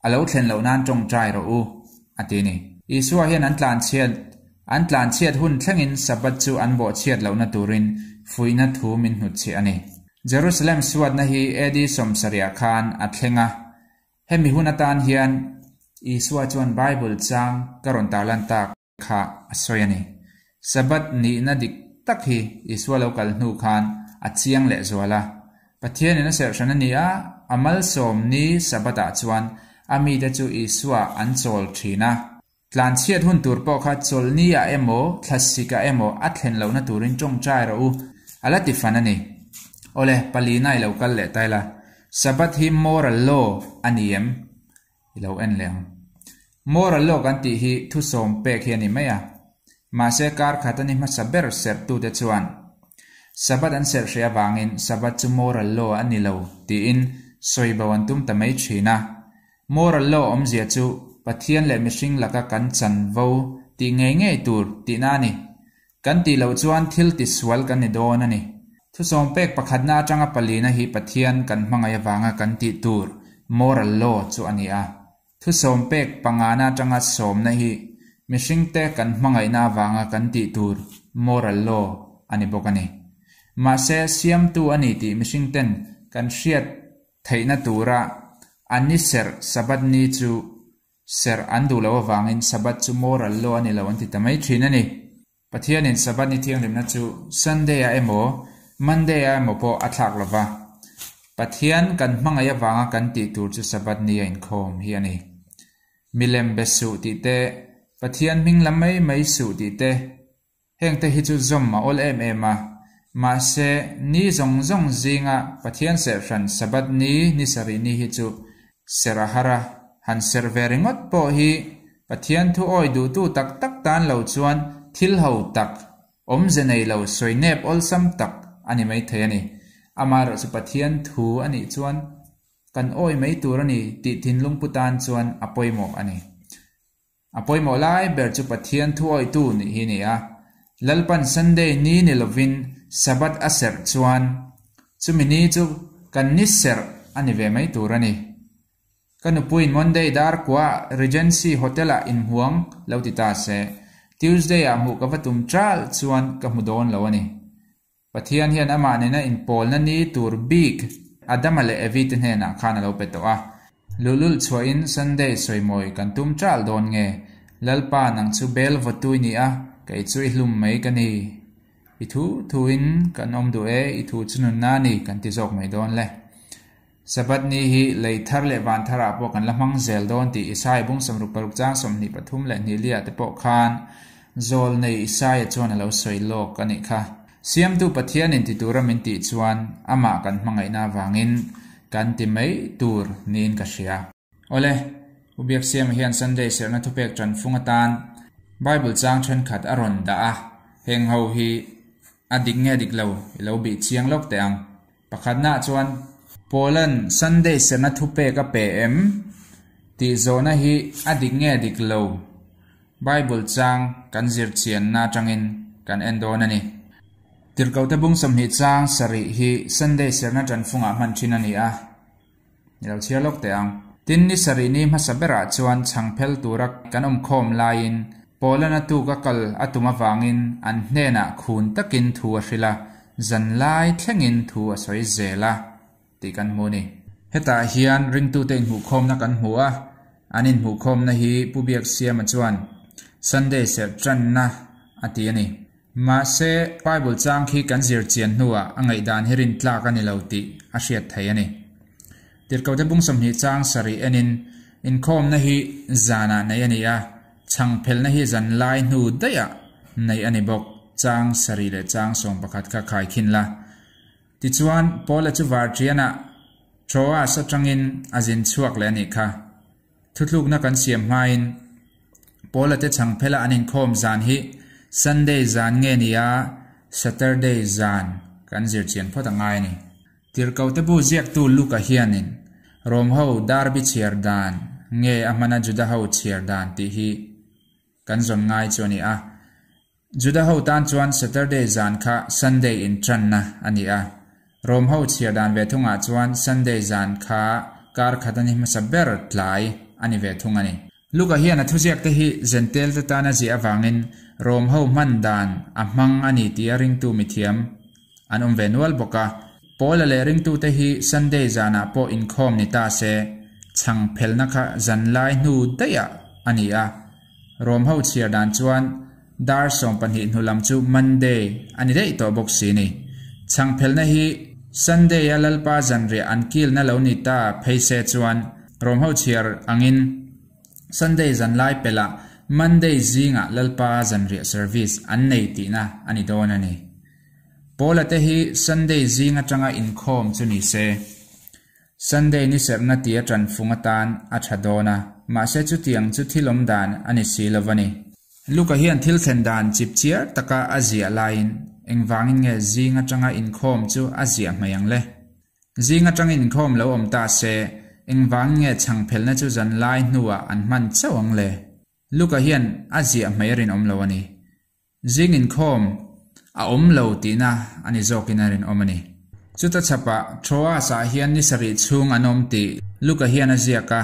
a lo thlen loh nan tawngtai rawh u, a ti a ni. Isua hian an tlanchhiat an tlanchhiat hun thlengin Sabbath chu an bawhchhiat lohna turin fuihna thu min hnutchhiah a ni. Jerusalem suatna hi AD 70 khan a thleng a, Hemi hun atan hian Isua chuan Bible chang ka rawn tarlan tak kha a sawi a ni. Sabbath nihna dik tak hi Isua lo kal hnu khan a chiang leh zual a. Pathianin a serhhran a ni a, a malsawm ni Sabbath-ah chuan a mite chu Isua an chawl thin a. Tlanchhiat hun tur pawh kha chawlhni-ah emaw, thlasik-ah emaw a thlen lohna turin tawngtai rawh u, a la ti fan a ni. Awle, palina i lo kal leh ta ila. Sabbath hi moral law a ni em? I lo en leh ang. Moral law kan tih hi thusawm pek hi a ni mai a. Mahse kar khat a ni hmasa ber serhtute chuan Sabbath an serh hreh avangin Sabbath chu moral law a ni lo tiin sawi bo an tum ta mai thin a. Moral law awmzia chu Pathian leh mihring laka kan chanvo tih ngei ngei tur tihna a ni. Kan tih loh chuan thil tisual kan ni dawn a ni. Thusawm pek pakhatna atanga palina hi Pathian kan hmangaih avanga kan tih tur moral law chu a ni a. Thusawm pek pangana atanga sawmna hi mihringte kan hmangaihna avanga kan tih tur moral law a ni bawk a ni. Mahse, siamtu a ni tih mihringten kan hriat theihna tura an ni serh Sabbath ni chu serh an duh loh avangin Sabbath chu moral law a ni lo an ti ta mai thin a ni. Pathianin Sabbath ni thianghlimna chu Sunday-ah emaw Monday-ah emaw pawh a thlak lo va, Pathian kan hmangaih avanga kan tih tur chu Sabbath ni a inkhawm hi a ni. Milem be suh tih te, Pathian hming la mai mai suh tih te, Hengte hi chu zawm a awl em em a, mahse ni zawng zawng zinga Pathian serhhran Sabbath ni ni sarih ni hi chu serh a har a, han serh ve ringawt pawh hi Pathian thu awi duhtu tak tak tan lo chuan thil ho tak, awmze nei lo sawi nep awlsam tak a ni maithei a ni. Amaherawhchu Pathian thu a nih chuan kan awi mai tur a ni tih thinlung pu tan chuan a pawimawh a ni. A pawimawh lai ber chu Pathian thuawitu nih hi ni a. Lalpan Sunday ni ni lovin Sabbath a serh chuan chumi ni chu kan ni serh a ni ve mai tur a ni. Ka nupuiin Monday dar kuah Regency Hotel-ah inhmuang lo ti ta se, Tuesday-ah hmuh ka va tum ṭalh chuan ka hmu dawn lo a ni. Pathian hian amah nena inpawlna ni tur bik Adama leh Evi te hnenah khan a lo pe tawh a. Luhlul chhuahin Sunday sawimawi kan tum ṭalh dawn nge? Lalpa nang chu bel vawtui ni a, Kei chu i hlum mai ka ni. I thu thuin kan awm duh e, i thu chu nunna a ni kan ti zawk mai dawn le. Sabbath ni hi lei thar leh van tharah pawh kan la hmang zel dawn tih Isaiah bung 66 chang 23 leh hnih te pawh khan Zawlnei Isaia chuan a lo sawi lawk a nih kha. Siamtu Pathianin ti tura min tih chuan amah kan hmangaihna avangin kan ti mai tur niin ka hria. Awle, U Biaksiama hian Sunday serhna thupek ṭanfung atan Bible chang ṭhenkhat a rawn dah a, heng ho hi a dik nge dik lo i lo bih chiang lawk teh ang. Pakhatnaah chuan Paula'n Sunday serhna thupek a pe em? tih zawhna hi a dik nge dik lo Bible chang kan zir chianna atangin kan en dawn a ni. Tirhkohte bung 20 chang sarih hi Sunday serhna ṭanfungah hman ṭhin a ni a. Ni lo chhiar lawk teh ang. Tin, ni sarih ni hmasa berah chuan chhang phel tura kan awm khawm laiin Paula'n a tuk a kal a tum avangin an hnenah khun takin thu a hrilh a, zan lai thlengin thu a sawi zel a tih kan hmu a ni. Hetah hian ringtute inhmuhkhawmna kan hmu a, an inhmuhkhawmna hi Pu Biaksiama chuan Sunday serh tanna a ti a ni. Mahse, Bible chang khi kan zir chian hnuah a ngaihdan hi rintlak a ni lo tih a hriat theih a ni. Tirhkohte bung 20 chang sarih enin inkhawmna hi zanah neih a ni a, chhangphelhna hi zan lai hnu daihah neih a ni bawk, chang sarih leh chang 11 kha khaikhin la. Tichuan, Paula chu varṭianah Troas aṭangin a zin chhuak leh a nih kha. Thutlukna kan siam hmain Paula te chhangphela an inkhawm zan hi Sunday zan nge ni a, Saturday zan kan zir chian phawt a ngai a ni. Tirhkohte bu ziaktu Luka hianin Rom ho darbi chhiar dan nge a hmana Juda ho chhiar dan tih hi kan zawn ngai chu a ni a. Juda ho tan chuan Saturday zan kha Sunday inṭanna a ni a. Rom ho chhiar dan ve thungah chuan Sunday zan kha kar khat a ni hmasa ber tlai a ni ve thung a ni. Luka hian a thuziakte hi Zentelte tan a ziah avangin Rom ho hman dan a hmang a ni tia ringtu mithiam an awm ve nual bawk a. Paula leh ringtute hi Sunday zanah pawh inkhawm ni ta se, chhang phelna kha zanlai hnu daihah a ni a. Rom ho chhiar dan chuan dar 12 hnu lam chu Monday a ni daih tawh bawk si ni. Chhangphelna hi Sunday a Lalpa zanriah an kilna lo ni ta phei se chuan Rom ho chhiar angin Sunday zanlai pelhah Monday zingah Lalpa zanriah service an nei tihna a ni dawn a ni. Paula te hi Sunday zing atanga inkhawm chu ni se. Sunday ni serhna tia ṭanfung atan a ṭha dawn a, mahse chutiang chu thil awm dan a ni si lo a ni. Luka hian thil thlen dan chipchiar taka a ziah laiin engvangin nge zing aṭanga inkhawm chu a ziah hmai ang le? Zing aṭanga inkhawm lo awm ta se, engvangin nge chhangphelna chu zanlai hnuah an hman chauh ang le? Luka hian a ziah hmai a rinawm lo a ni. Zing inkhawm a awm lo tihna a ni zawkin a rinawm a ni. Chuta chhapah Troas-ah hian ni sarih chhung an awm tih Luka hian a ziak a.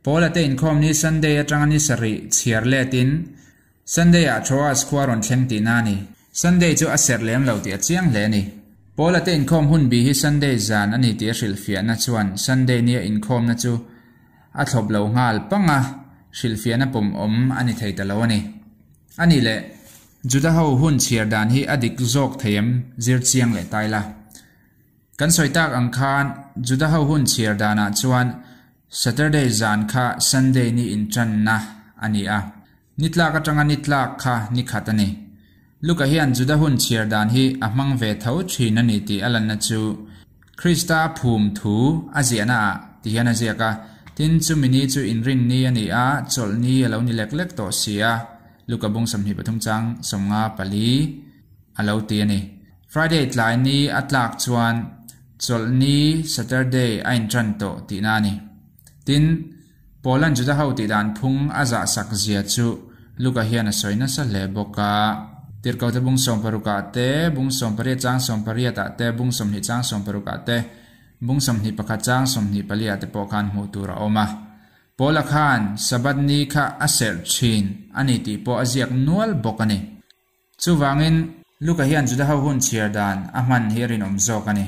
Paula te inkhawm ni Sunday atanga ni sarih chhiar letin Sunday-ah Troas khua rawn thleng tihna a ni. Sunday chu a serh lem lo tih a chiang hle a ni. Paula te inkhawm hun bi hi Sunday zan a ni tih a hrilhfiahna chuan Sunday nia inkhawmna chu a thlawp lo nghal pang a, hrilhfiahna pawm awm a ni thei ta lo a ni. A nih leh, Juda ho hun chhiar dan hi a dik zawk thei em? Zir chiang leh tai la. Kan sawi tak ang khan Juda ho hun chhiar danah chuan Saturday zan kha Sunday ni inṭanna a ni a, ni tlak aṭanga ni tlak kha ni khat a ni. Luka hian Juda hun chhiar dan hi a hmang ve tho ṭhin a ni tih a lanna chu Krista phum thu a ziahna ah ti hian a ziak a, tin chumi ni chu inrin ni a ni a, chawlh ni a lo ni lek lek tawh si a, Luka bung 23 chang 54 a lo ti a ni. Friday tlai ni a tlak chuan chawlh ni Saturday a inṭan tawh tihna a ni. Tin, Paula'n Juda ho tih dan phung a zahsak zia chu Luka hian a sawi nasa hle bawk a. Tirhkohte bung 60 ah te, bung 18 chang 18 ah te, bung 20 chang 16 ah te, bung 21 chang 24 ah te pawh khan hmuh tur a awm a. Paula khan Sabbath ni kha a serh thin a ni tih pawh a ziak nual bawk a ni. Chuvangin, Luka hian Juda ho hun chhiar dan a hman hi a rinawm zawk a ni.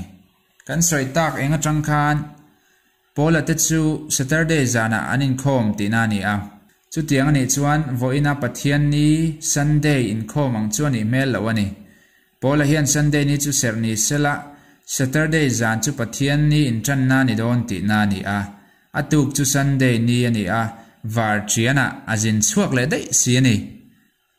Kan sawi tak eng atang khan Paula te chu Saturday zanah an inkhawm tihna a ni a. Chutiang a nih chuan vawiina Pathianni, Sunday, inkhawm ang chu a nih hmel loh a ni. Paula hian Sunday ni chu serh ni sela, Saturday zan chu Pathianni inṭanna a ni dawn tihna a ni a. A tuk chu Sunday ni a ni a, var ṭianah a zin chhuak leh daih si a ni.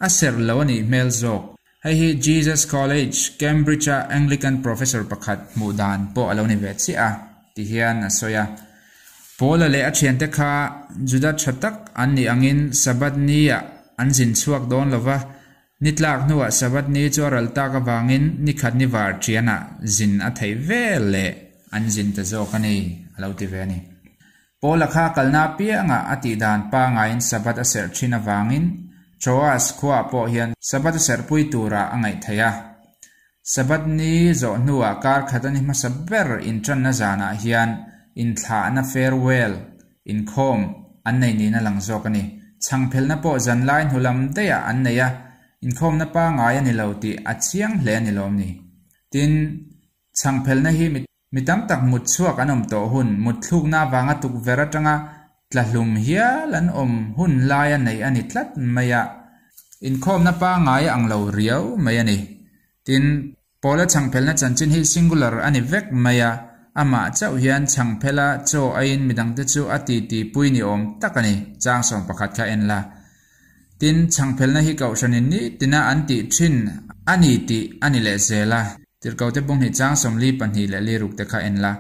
A serh lo a nih hmel zawk. Hei hi Jesus College, Cambridge-a Anglican professor pakhat hmuh dan pawh a lo ni ve chiah a, ti hian a sawi a. Paula leh a thiante kha Juda tha tak an nih angin Sabbath ni-ah an zin chhuak dawn lo va, ni tlak hnuah Sabbath ni chu a ral tak avangin ni khat ni var thianah zin a theih vel leh an zin ta zawk a ni, a lo ti ve a ni. Paula kha kalna apiangah a tih dan pangaiin Sabbath a serh thin avangin Troas khuaah pawh hian Sabbath a serhpui turah a ngaih theih a. Sabbath ni zawh hnuah kar khat a ni hmasa ber inṭanna zanah hian inthlahna farewell inkhawm an nei niin a lang zawk a ni. Chhangphelna pawh zanlai hnu lam daihah an nei a, inkhawmna pangai a ni lo tih a chiang hle a ni lawm ni. Tin, chhangphelna hi mi Mi tam tak mut chhuak an awm tawh hun, mut thlukna avanga tukverh atanga tla hlum hial an awm hun laia neih a ni tlat mai a. Inkhawmna pangngai a ang lo riau mai a ni. Tin, Paula chhangphelna chanchin hi singular a ni vek mai a, amah chauh hian chhangphela chaw aiin midangte chu a titi pui ni awm tak a ni, chang 11 kha en la. Tin, chhangphelna hi kohhranin nitina an tih thin a ni tih a ni leh zel a. Tirhkohte bung hnih chang 42 leh liruk te kha en la.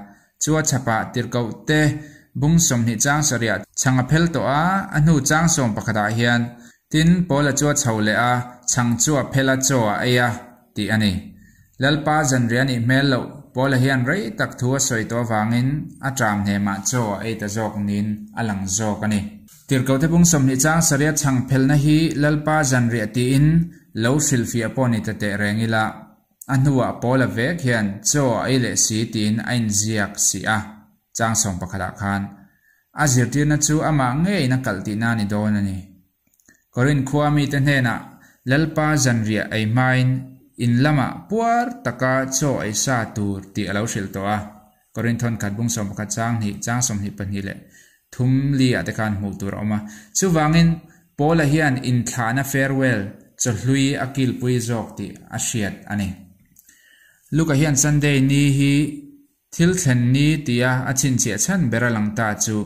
Chu a chhapah tirhkohte bung 20 chang sarihah chhang a phel tawh a, a hnu chang 11 ah hian, Tin, Paula chu a chho leh a, chhang chu a phel a chaw a ei a, tih a ni. Lalpa zanriah a nih hmel loh, Paula hian rei tak thu a sawi tawh avangin a ṭam hnemah chaw a ei ta zawk niin a lang zawk a ni. Tirhkohte bung 20 chang sarihah chhang phelna hi Lalpa zanriah tiin lo hrilhfiah pawh ni ta teh reng ila, A hnuah Paula vek hian chaw a ei leh si tiin a inziak si a, chang 11 ah khan. A zirtirna chu amah ngeiin a kalh tihna a ni dawn a ni. Korinth khua mite hnenah Lalpa zanriah ei hmain in lamah puar taka chaw ei sa tur tih a lo hrilh tawh a. Korinth thawnkhat bung 11 chang hnih, chang 22 leh thum li ah te khan hmuh tur a awm a. Chuvangin, Paula hian inthlahna farewell chawhlui a kilpui zawk tih a hriat a ni. Luka hian Sunday ni hi thil thlen ni tia a chhinchhiah chhan ber a lang ta chu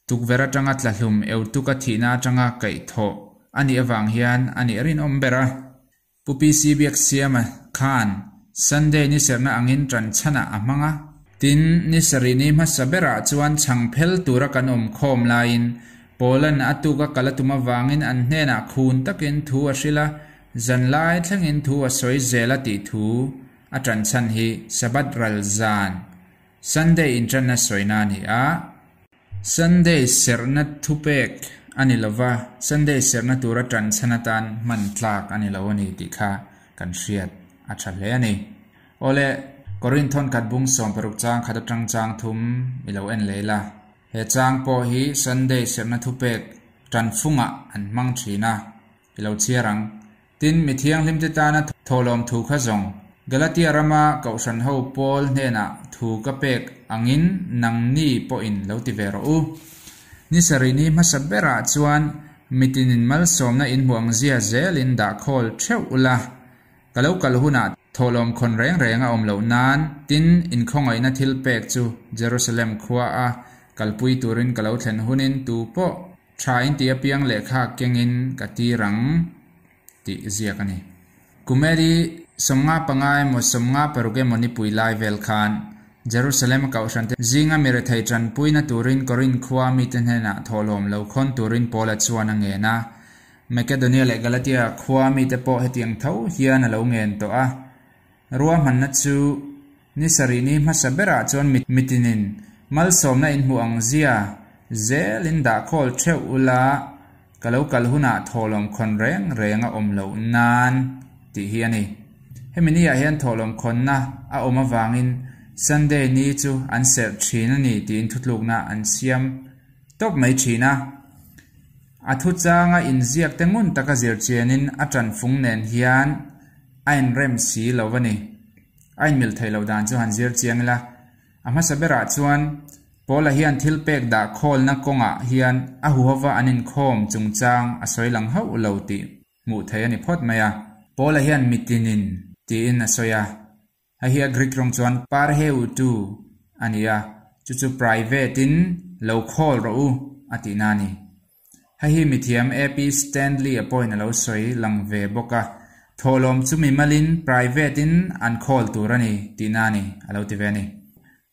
tukverh atanga tlahlum eutuka thihna atanga kaihthawh a nih avang hian a nih rinawm ber a. Pu PC Biaksiama khan Sunday ni serhna angin ṭan chhanah a hmang a. Tin, ni sarih ni hmasa berah chuan chhang phel tura kan awm khawm laiin Paula'n a tuka kal a tum avangin an hnenah khun takin thu a hrilh a, zanlai thlengin thu a sawi zel a tih thu a ṭan chhan hi Sabbath ral zan, Sunday inṭanna sawina a ni a. Sunday serhna thupek a ni lova, Sunday serhna tura ṭan chhan atan hman tlak a ni lo a ni tih kha kan hriat a ṭha hle a ni. Awle, Korinth thawnkhat bung 60 chang khat aṭang chang thum i lo en leh ila. He chang pawh hi Sunday serhna thupek ṭan fungah an hmang ṭhin a, i lo chhiar ang. Tin, mi thianghlimte tana thawhlawm thu kha zawng, Galatia rama kohhran ho Paul hnenah thu ka pek angin nangni pawhin lo ti ve rawh u. Ni sarih ni hmasa berah chuan mitinin malsawmna inhmuh ang zia zelin dah khawl theuh ula, ka lo kal hunah thawhlawm khawn reng reng a awm loh nan, tin, inkhawngaihna thil pek chu Jerusalem khua a kalpui turin ka lo thlen hunin tu pawh Tha in tih apiang lehkha kengin ka tir ang tih ziak a ni. Kumeri 55 emaw 56 emaw nipui lai vel khan Jerusalem a kohhrante zinga mi rethei tanpuina turin Korinth khua mite hnenah thawhlawm lo khawn turin Paula chuan a ngen a. Makedonia leh Galatia khua mite pawh hetiang tho hian a lo ngen tawh a. Ruahmanna chu ni sarih ni hmasa berah chuan mitinin malsawmna inhmuh ang zia zelin dah khawl theuh ula, ka lo kal hunah thawhlawm khawn reng reng a awm loh nan tih hi a ni. Hemi niah hian thawhlawm khawnna a awm avangin Sunday ni chu an serh thin a ni tiin thutlukna an siam tawp mai thin a. A thuchanga inziak te ngun taka zirchianin a tanfung nen hian A inrem si lo a ni. A inmil theih loh dan chu han zir chiang ila. A hmasa berah chuan Paula hian thilpek dah khawlna kawngah hian a huhova an inkhawm chungchang a sawi lang hauh lo tih hmuh theih a ni phawt mai a. Paula hian mitinin tiin a sawi a. Hei hi a Greek rawng chuan parheutu a ni a, chu chu private-in lo khawl rawh u a tihna a ni. Hei hi mithiam AP Stanley-a pawhin a lo sawi lang ve bawk a, thawhlawm chu mimalin private-in an khawl tur a ni tihna a ni a lo ti ve a ni.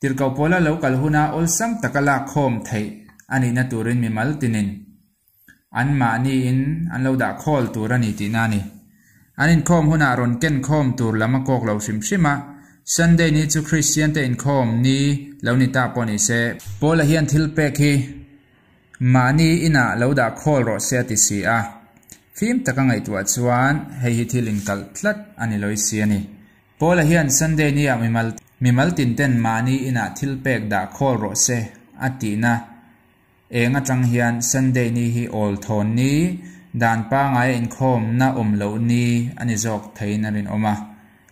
Tirhkoh pawla lo kal huna awlsam taka lak khawm theih a nihna turin mimal tinin anmahniin an lo dah khawl tur a ni tihna a ni. An inkhawm hunah rawn ken khawm tur lam a kawk lo hrim hrim a, Sunday ni chu Kristiante inkhawm ni lo ni ta pawh ni se, Paula hian thil pek hi mahni inah lo dah khawl rawh se a ti si a, fim taka ngaihtuah chuan hei hi thil inkalh tlat a ni lawi si a ni. Paula hian Sunday niah mimal mimal tinten mahni inah thil pek dah khawl rawh se a tihna Eng atang hian Sunday ni hi awl thawn ni, dan pangaia inkhawmna awm loh ni a ni zawk theiin a rinawm a.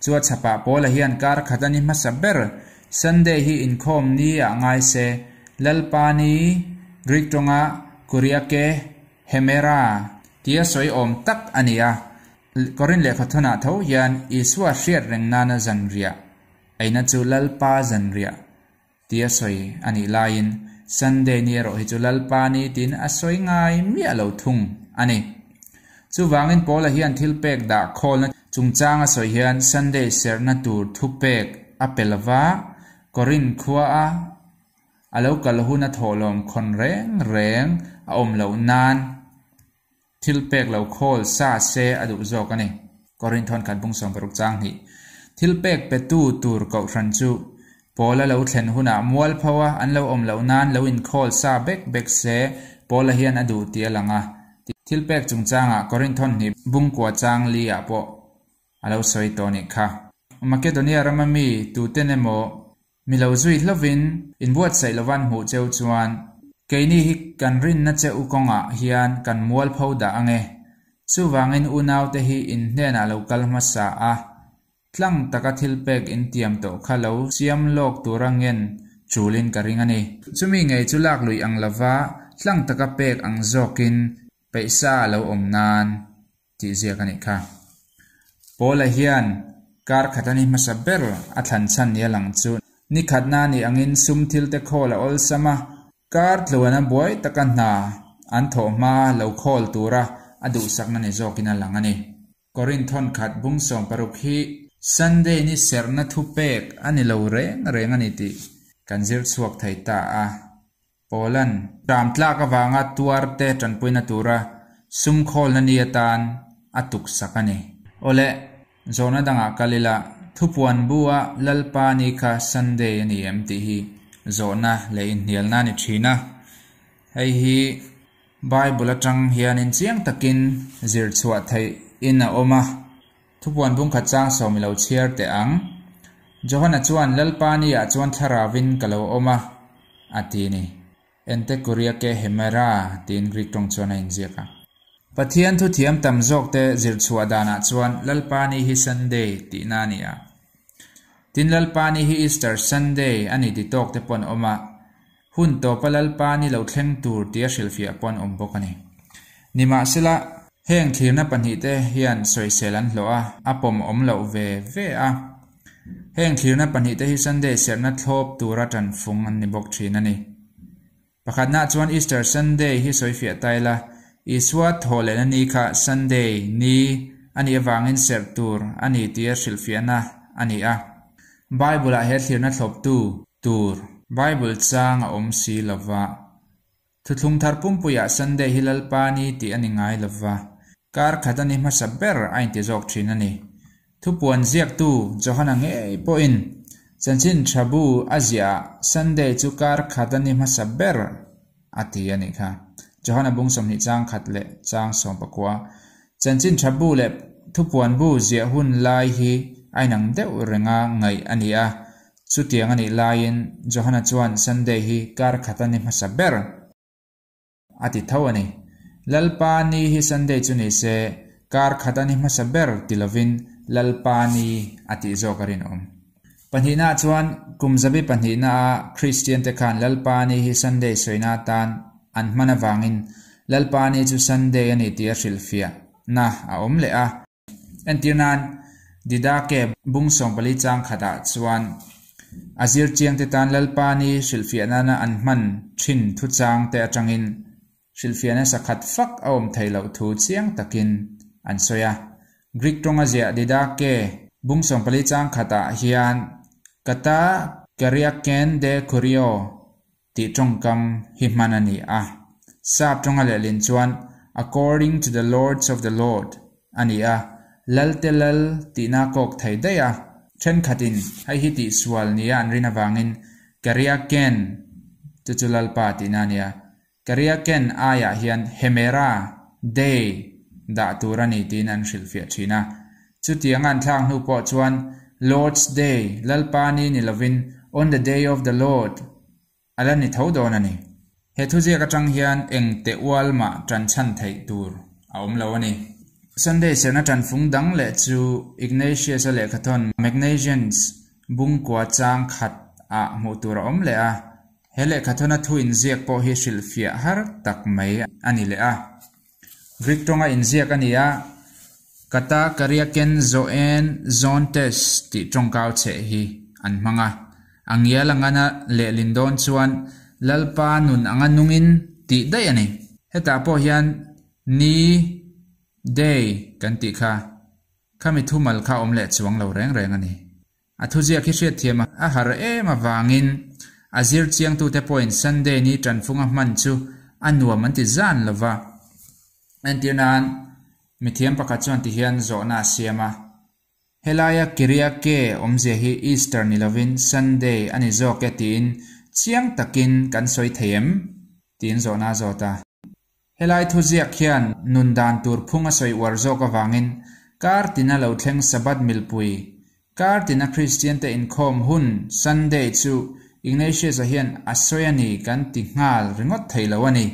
Chu a chhapah Paula hian kar khat a ni hmasa ber, Sunday hi inkhawm ni ah ngai se, Lalpa ni, Greek tawnga Kuriake Hemera, tia sawi awm tak a ni a. Korin lehkhathawnah tho hian Isua hriat reng nana zanriah eina chu Lalpa zanriah Tia sawi a nih laiin Sunday ni erawh hi chu Lalpa ni tiin a sawi ngai miah lo thung a ni. Chuvangin Paula hian thil pek dah khawlna chungchang a sawi hian Sunday serhna tur thupek a pe lova, Korinth khua a a lo kal hun a thawhlawm khawn reng reng a awm loh nan Thil pek lo khawl sa se a duh zawk a ni. Korinth hawn khat bung 60 chang hnih. Thil pek petu tur kohhran chu Paula lo thlen hunah mualpho a an lo awm loh nan lo inkhawl sa bek bek se Paula hian a duh tih a lang a. Thil pek chungchangah Korinth hawn hnih bung kua chang li ah pawh a lo sawi tawh nih kha. Makedonia rama mi tuten emaw Mi lo zui hlovin inbuatsaih lovan hmuh cheu chuan keini hi kan rinna che u kawngah hian kan mualpho dah ange. Chuvangin unaute hi in hnenah lo kal hmasa a, tlang taka thil pek in tiam tawh kha lo siam lawk tura ngen chulin ka ring a ni. Chumi ngei chu lak luih ang lova tlang taka pek ang zawkin peihsa a lo awm nan tih ziak a nih kha. Paula hian kar khat a ni hmasa ber a thlan chhan nia lang chu ni khatna a nih angin sum thil te khawl a awlsam a, kar tluana buai taka hna an thawh hma lo khawl tura a duhsakna ni zawkin a lang a ni. Korinth thawn khat bung 60 hi Sunday ni serhna thupek a ni lo reng reng a ni tih kan zir chhuak thei ta a. Pawlan ṭam tlak avanga tuarte ṭanpuina tura sum khawlna ni atan a tuksak a ni. Awle, zawhna dangah kal ila, thupuan bu-a Lalpa ni kha Sunday a ni em tih hi zawhna leh inhnialna a ni ṭhin a. Hei hi Bible aṭang hianin chiang takin zir chhuah theih in a awm a. Thupuan bungkhat chang sawm i lo chhiar teh ang. Johana chuan, Lalpa ni ah chuan thlaravin ka lo awm a, a ti ni. Ente Kuriake Hemera tiin Greek tawng chuan a inziak a. Pathian thuthiam tam zawkte zir chhuah danah chuan Lalpa ni hi Sunday tihna a ni a. Tin, Lalpa ni hi Easter Sunday a ni ti tawk te pawh an awm a. Hun tawpa Lalpa ni lo thleng tur tia hrilhfiah pawh an awm bawk a ni. Nimahsela, heng thlirna pahnihte hian sawisel an hlawh a, a pawm awm loh ve ve a. Heng thlirna pahnihte hi Sunday serhna thlawp tura tanfung an ni bawk thin a ni. Pakhatnaah chuan Easter Sunday hi sawifiah ta ila, Isua thawh lehna ni kha Sunday ni a nih avangin serh tur a ni tia hrilhfiahna a ni a. Bible-ah he thlirna thlawptu tur Bible chang a awm si lova. Thuthlung thar pumpuiah Sunday hi Lalpa ni tih a ni ngai lova, kar khat a ni hmasa ber a inti zawk thin a ni. Thupuan ziaktu Johana ngei pawhin chanchin tha bu a ziahah Sunday chu kar khat a ni hmasa ber a ti a nih kha. Johana bung 20 chang khat leh chang 19. Chanchin tha bu leh thupuan bu ziah hun lai hi a inang deuh renga ngaih a ni a, chutiang a nih laiin Johana chuan Sunday hi kar khat a ni hmasa ber a ti tho a ni. Lalpa ni hi Sunday chu ni se, kar khat a ni hmasa ber ti lovin Lalpa ni a tih zawk a rinawm. Pahnihnaah chuan kum zabi pahnihnaah Kristiante khan Lalpa ni hi Sunday sawina atan an hman avangin Lalpa ni chu Sunday a ni tih a hrilhfiahna a awm leh a. Entir nan, Didake bung 14 chang khatah chuan a zirchiangte tan Lalpa ni hrilhfiah nana an hman thin thuchangte atangin hrilhfiahna sakhat fak a awm theih loh thu chiang takin an sawi a. Greek tawnga ziah Didake bung 14 chang khatah hian Kata Kariaken de Kurio tih tawngkam hi hman a ni a. Sap tawnga lehlin chuan According to the Lords of the Lord a ni a, Lalte Lal tihna kawk thei daih a. Thenkhatin hei hi tihsual nia an rin avangin Kariaken chu chu Lalpa tihna a ni a. Kariaken aiah hian Hemera, Day, dah tur a ni tiin an hrilhfiah thin a. Chutianga an thlak hnu pawh chuan Lord's Day, Lalpa ni ni lovin On the Day of the Lord a la ni tho dawn a ni. He thuziak atang hian eng teh ual mah tan chhan theih tur a awm lo a ni. Sunday serna tanfung dang leh chu Ignatius-a lehkhathawn Magnesians bungkua chang khat ah hmuh tur a awm leh a. He lehkhathawna thu inziak pawh hi hrilhfiah har tak mai a ni leh a. Greek tawnga inziak a ni a, Kata Kariaken Zoen Zontes tih tawngkau chheh hi an hmang a. A ngial angana lehlin dawn chuan Lalpa nun anga nungin tih daih a ni. Hetah pawh hian ni, day, kan tih kha, khami thumal kha awm leh chuang lo reng reng a ni. A thuziak hi hriatthiam a har em avangin a zir chiangtute pawhin Sunday ni tanfunga hman chu a nuam an ti zan lo va. Entir nan, mithiam pakhat chuan ti hian zawhna a siam a, Helaia Kyriake awmzia hi Easter ni lovin Sunday a ni zawk e tiin chiang takin kan sawi thei em? tiin zawhna a zawt a. Helai thuziak hian nun dan tur phung a sawi uar zawk avangin kar tina lo thleng Sabbath milpui, kar tina Kristiante inkhawm hun Sunday chu Ignatius-a hian a sawi a ni kan ti nghal ringawt thei lo a ni,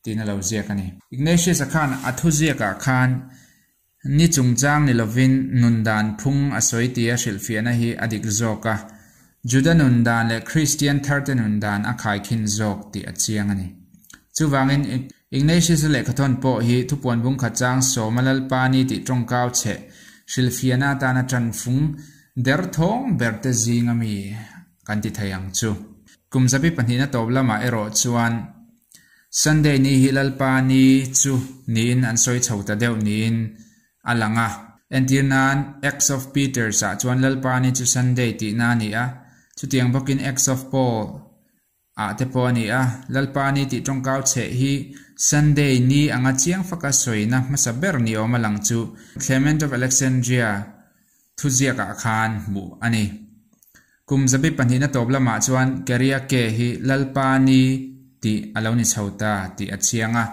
tiin a lo ziak a ni. Ignatius-a khan a thuziakah khan ni chungchang ni lovin nun dan phung a sawi tia hrilhfiahna hi a dik zawk a, Juda nun dan leh Kristian tharte nun dan a khaikhin zawk tih a chiang a ni. Chuvangin, Ignatius-a lehkhathawn pawh hi thupuan bungkhat chang sawma Lalpa ni tih tawngkau chheh hrilhfiahna atana tanfung derthawng berte zinga mi kan ti thei ang chu. Kum zabi pahnihna tawp lamah erawh chuan Sunday ni hi Lalpa ni chu niin an sawi chho ta deuh niin a lang a. Entir nan Acts of Peters ah chuan Lalpa ni chu Sunday tihna a ni a, chutiang bawkin Acts of Paul ah te pawh a ni a. Lalpa ni tih tawngkau chheh hi Sunday ni anga chiang faka sawina hmasa ber ni awm a lang chu Clement of Alexandria thuziakah khan hmuh a ni. Kum zabi pahnihna tawp lamah chuan Keriake hi Lalpa ni tih a lo ni chho ta tih a chiang a.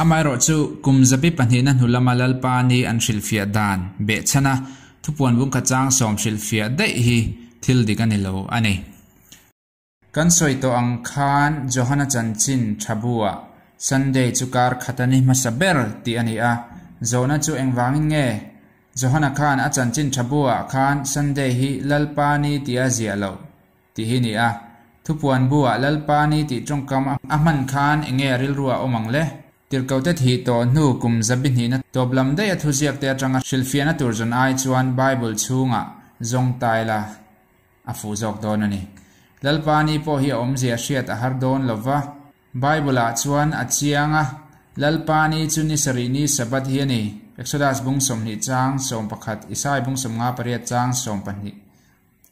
Amaherawhchu, kum zabi pahnihna hnu lama Lalpa ni an hrilhfiah dan behchhana thupuan bungkhat chang sawm hrilhfiah daih hi thil dik a ni lo a ni. Kan sawi tawh ang khan Johana chanchin tha buah Sunday chu kar khat a ni hmasa ber tih a ni a, zawhna chu engvangin nge? Johana khan a chanchin tha buah khan Sunday hi Lalpa ni tih a ziah loh tih hi ni a, thupuan buah Lalpa ni tih tawngkam a hman khan enge a rilru a awm ang le? Tirhkote thih tawh hnu kum zabi hnihna tawp lam daih a thuziak te atanga hrilhfiahna tur zawn ai chuan Bible chhungah zawng tai la. A fuh zawk dawn a ni. Lalpa ni pawh hi a awmzia hriat a har dawn lo va. Bible-ah chuan a chiang a, Lalpa ni chu ni sarih ni Sabbath hi a ni, Exodus bung 20 chang 11, Isai bung 58 chang 12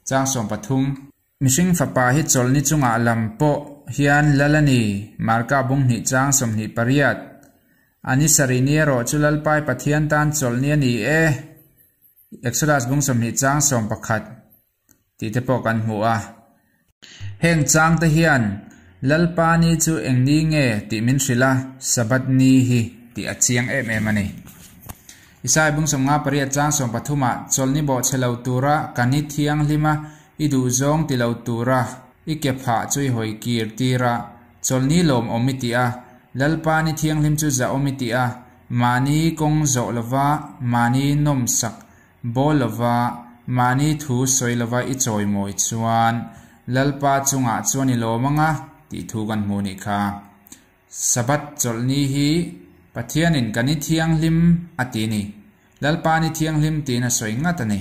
chang 13. Mihring fapa hi chawlhni chungah lam pawh hian lal a ni, Marka bung hnih chang 28. A ni sarih ni erawh chu Lalpai Pathian tan chawlhni a ni e. Exodus bung 20 chang 11 tih te pawh kan hmu a. Heng chang te hian Lalpa ni chu eng ni nge tih min hrilh a, Sabbath ni hi tih a chiang em em a ni. Isai bung 58 chang 13 ah chawlhni bawhchhe lo tura ka ni thianghlim a, i duhzawng ti lo tura i ke phah chu i hawi kir tir a, chawlhni lawmawm i ti a, Lalpa ni thianghlim chu zahawm i ti a, Mahni kawng zawh lova, mahni nawmsak bawl lova Mahni thu sawi lova i chawimawi chuan Lalpa chungah chuan i lawm ang a, tih thu kan hmu nih kha. Sabbath chawlhni hi Pathianin ka ni thianghlim a ti ni. Lalpa ni thianghlim tiin a sawi ngat a ni.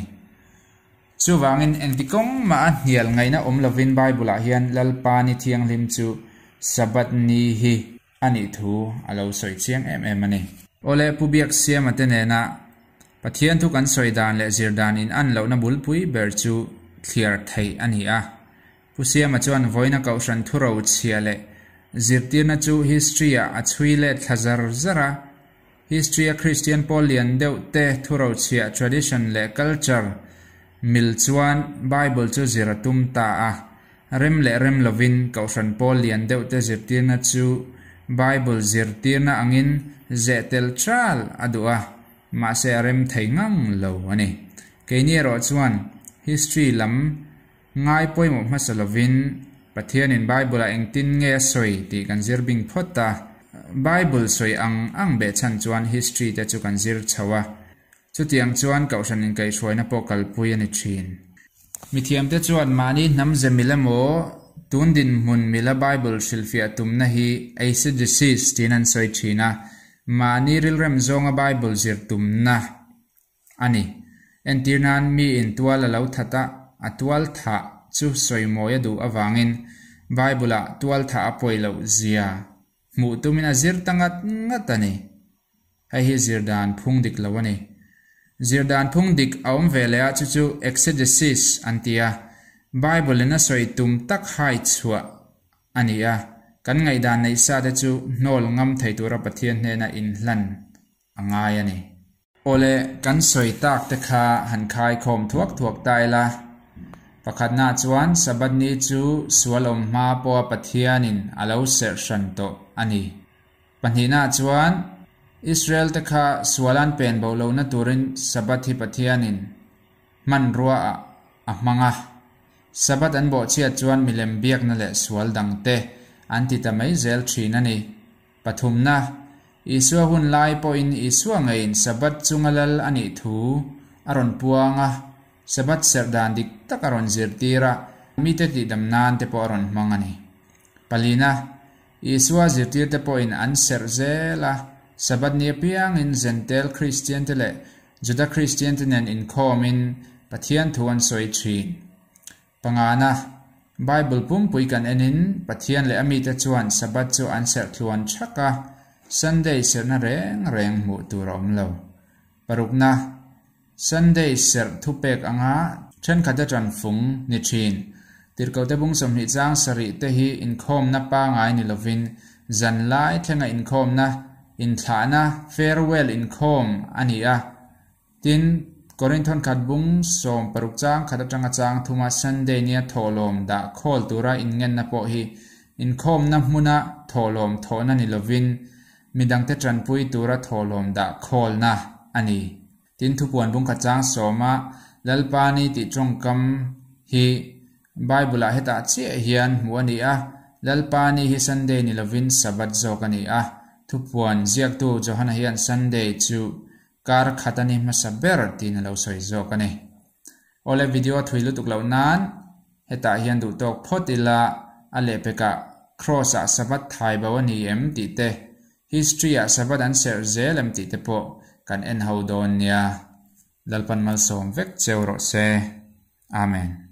Chuvangin engti kawng mah a hnial ngaihna awm lovin Bible-ah hian Lalpa ni thianghlim chu Sabbath ni hi a nih thu a lo sawi chiang em em a ni. Awle Pu Biaksiama te nena Pathian thu kan sawi dan leh zir dan in an lohna bulpui ber chu thliar theih a ni a. Pu Siama chuan vawiina Kohhran thuro chhia leh zirtirna chu history-ah a chhui let thla zar zar a. History-a Kristian pawl lian deuh te thuro chhia tradition leh culture mil chuan Bible chu zir a tum ta a. Rem leh rem lovin Kohhran pawl lian deuh te zirtirna chu Bible zirtirna angin zeh tel tral a duh a, mahse a rem thei ngang lo a ni. Keini erawh chuan history lam ngai pawimawh hmasa lovin Pathianin Bible-ah engtin nge a sawi tih kan zir bing phawt a. Bible sawi ang ang behchhan chuan history te chu kan zir chho a. Chutiang chuan Kohhran inkaihhruaina pawh kalpui a ni thin. Mithiamte chuan mahni hnam ze mil emaw tun dinhmun mila Bible hrilhfiah tumna hi eisegesis tiin an sawi thin a, mahni rilrem zawnga Bible zir tumna a ni. Entir nan miin tual a lo that a, a tual thah chu sawimawi a duh avangin Bible-ah tual thah a pawi loh zia hmuh tumin a zir ta ngat ngat a ni. Hei hi zir dan phung dik lo a ni. Zir dan phung dik a awm ve leh a chu chu exegesis an ti a, Bible in a sawi tum tak hai chhuah a ni a, kan ngaihdan neih sa te chu hnawl ngam thei tura Pathian hnena inhlan a ngai a ni. Awle, kan sawi tak te kha han khai khawm thuak thuak ta ila. Pakhatna chuan Sabbath ni chu sual awm hma pawha Pathianin a lo serh hran tawh a ni. Pahnihna chuan Israel te kha sual an pen bo lohna turin Sabbath hi Pathianin hmanrua ah a hmang a. Sabbath an bawhchhiat chuan milem biakna leh sual dangte an ti ta mai zel thin a ni. Pathumna, Isua hun lai pawhin Isua ngeiin Sabbath chunga lal a nih thu a rawn puang a, Sabbath serh dan dik tak a rawn zirtir a, mite tihdam nan te pawh a rawn hmang a ni. Palina, Isua zirtirte pawhin an serh zel a, Sabbath ni apiangin Zentel Kristiante leh Juda Kristiante nen inkhawmin Pathian thu an sawi thin. Pangana, Bible pumpui kan enin Pathian leh a mite chuan Sabbath chu an serh tluan thak a, Sunday serhna reng reng hmuh tur a awm lo. Parukna, Sunday serh thupek anga thenkhat a tanfung ni thin. Tirhkohte bung 20 chang sarih te hi inkhawmna pangai ni lovin zanlai thlenga inkhawmna, inthlahna, farewell inkhawm a ni a. Tin, Korinthon khat bung 16 chang khat atanga chang thuma Sunday nia thawhlawm dah khawl tura inngenna pawh hi inkhawmna hmuna thawhlawm thawhna ni lovin Midangte tanpui tura thawhlawm dah khawlna a ni. Tin, thupuan bungkhat chang sawma Lalpa ni tih tawngkam hi Bible-ah hetah chiah hian hmuh a ni a, Lalpa ni hi Sunday ni lovin Sabbath zawk a ni a. Thupuan ziaktu Johana hian Sunday chu kar khat a ni hmasa ber tiin a lo sawi zawk a ni. Awle video a thui lutuk loh nan hetah hian duh tawk phawt ila a lehpekah Cross ah Sabbath thai bo a ni em tih te, History ah Sabbath an serh zel em tih te pawh kan en ho dawn nia. Lalpan malsawm vek cheu rawh se. Amen.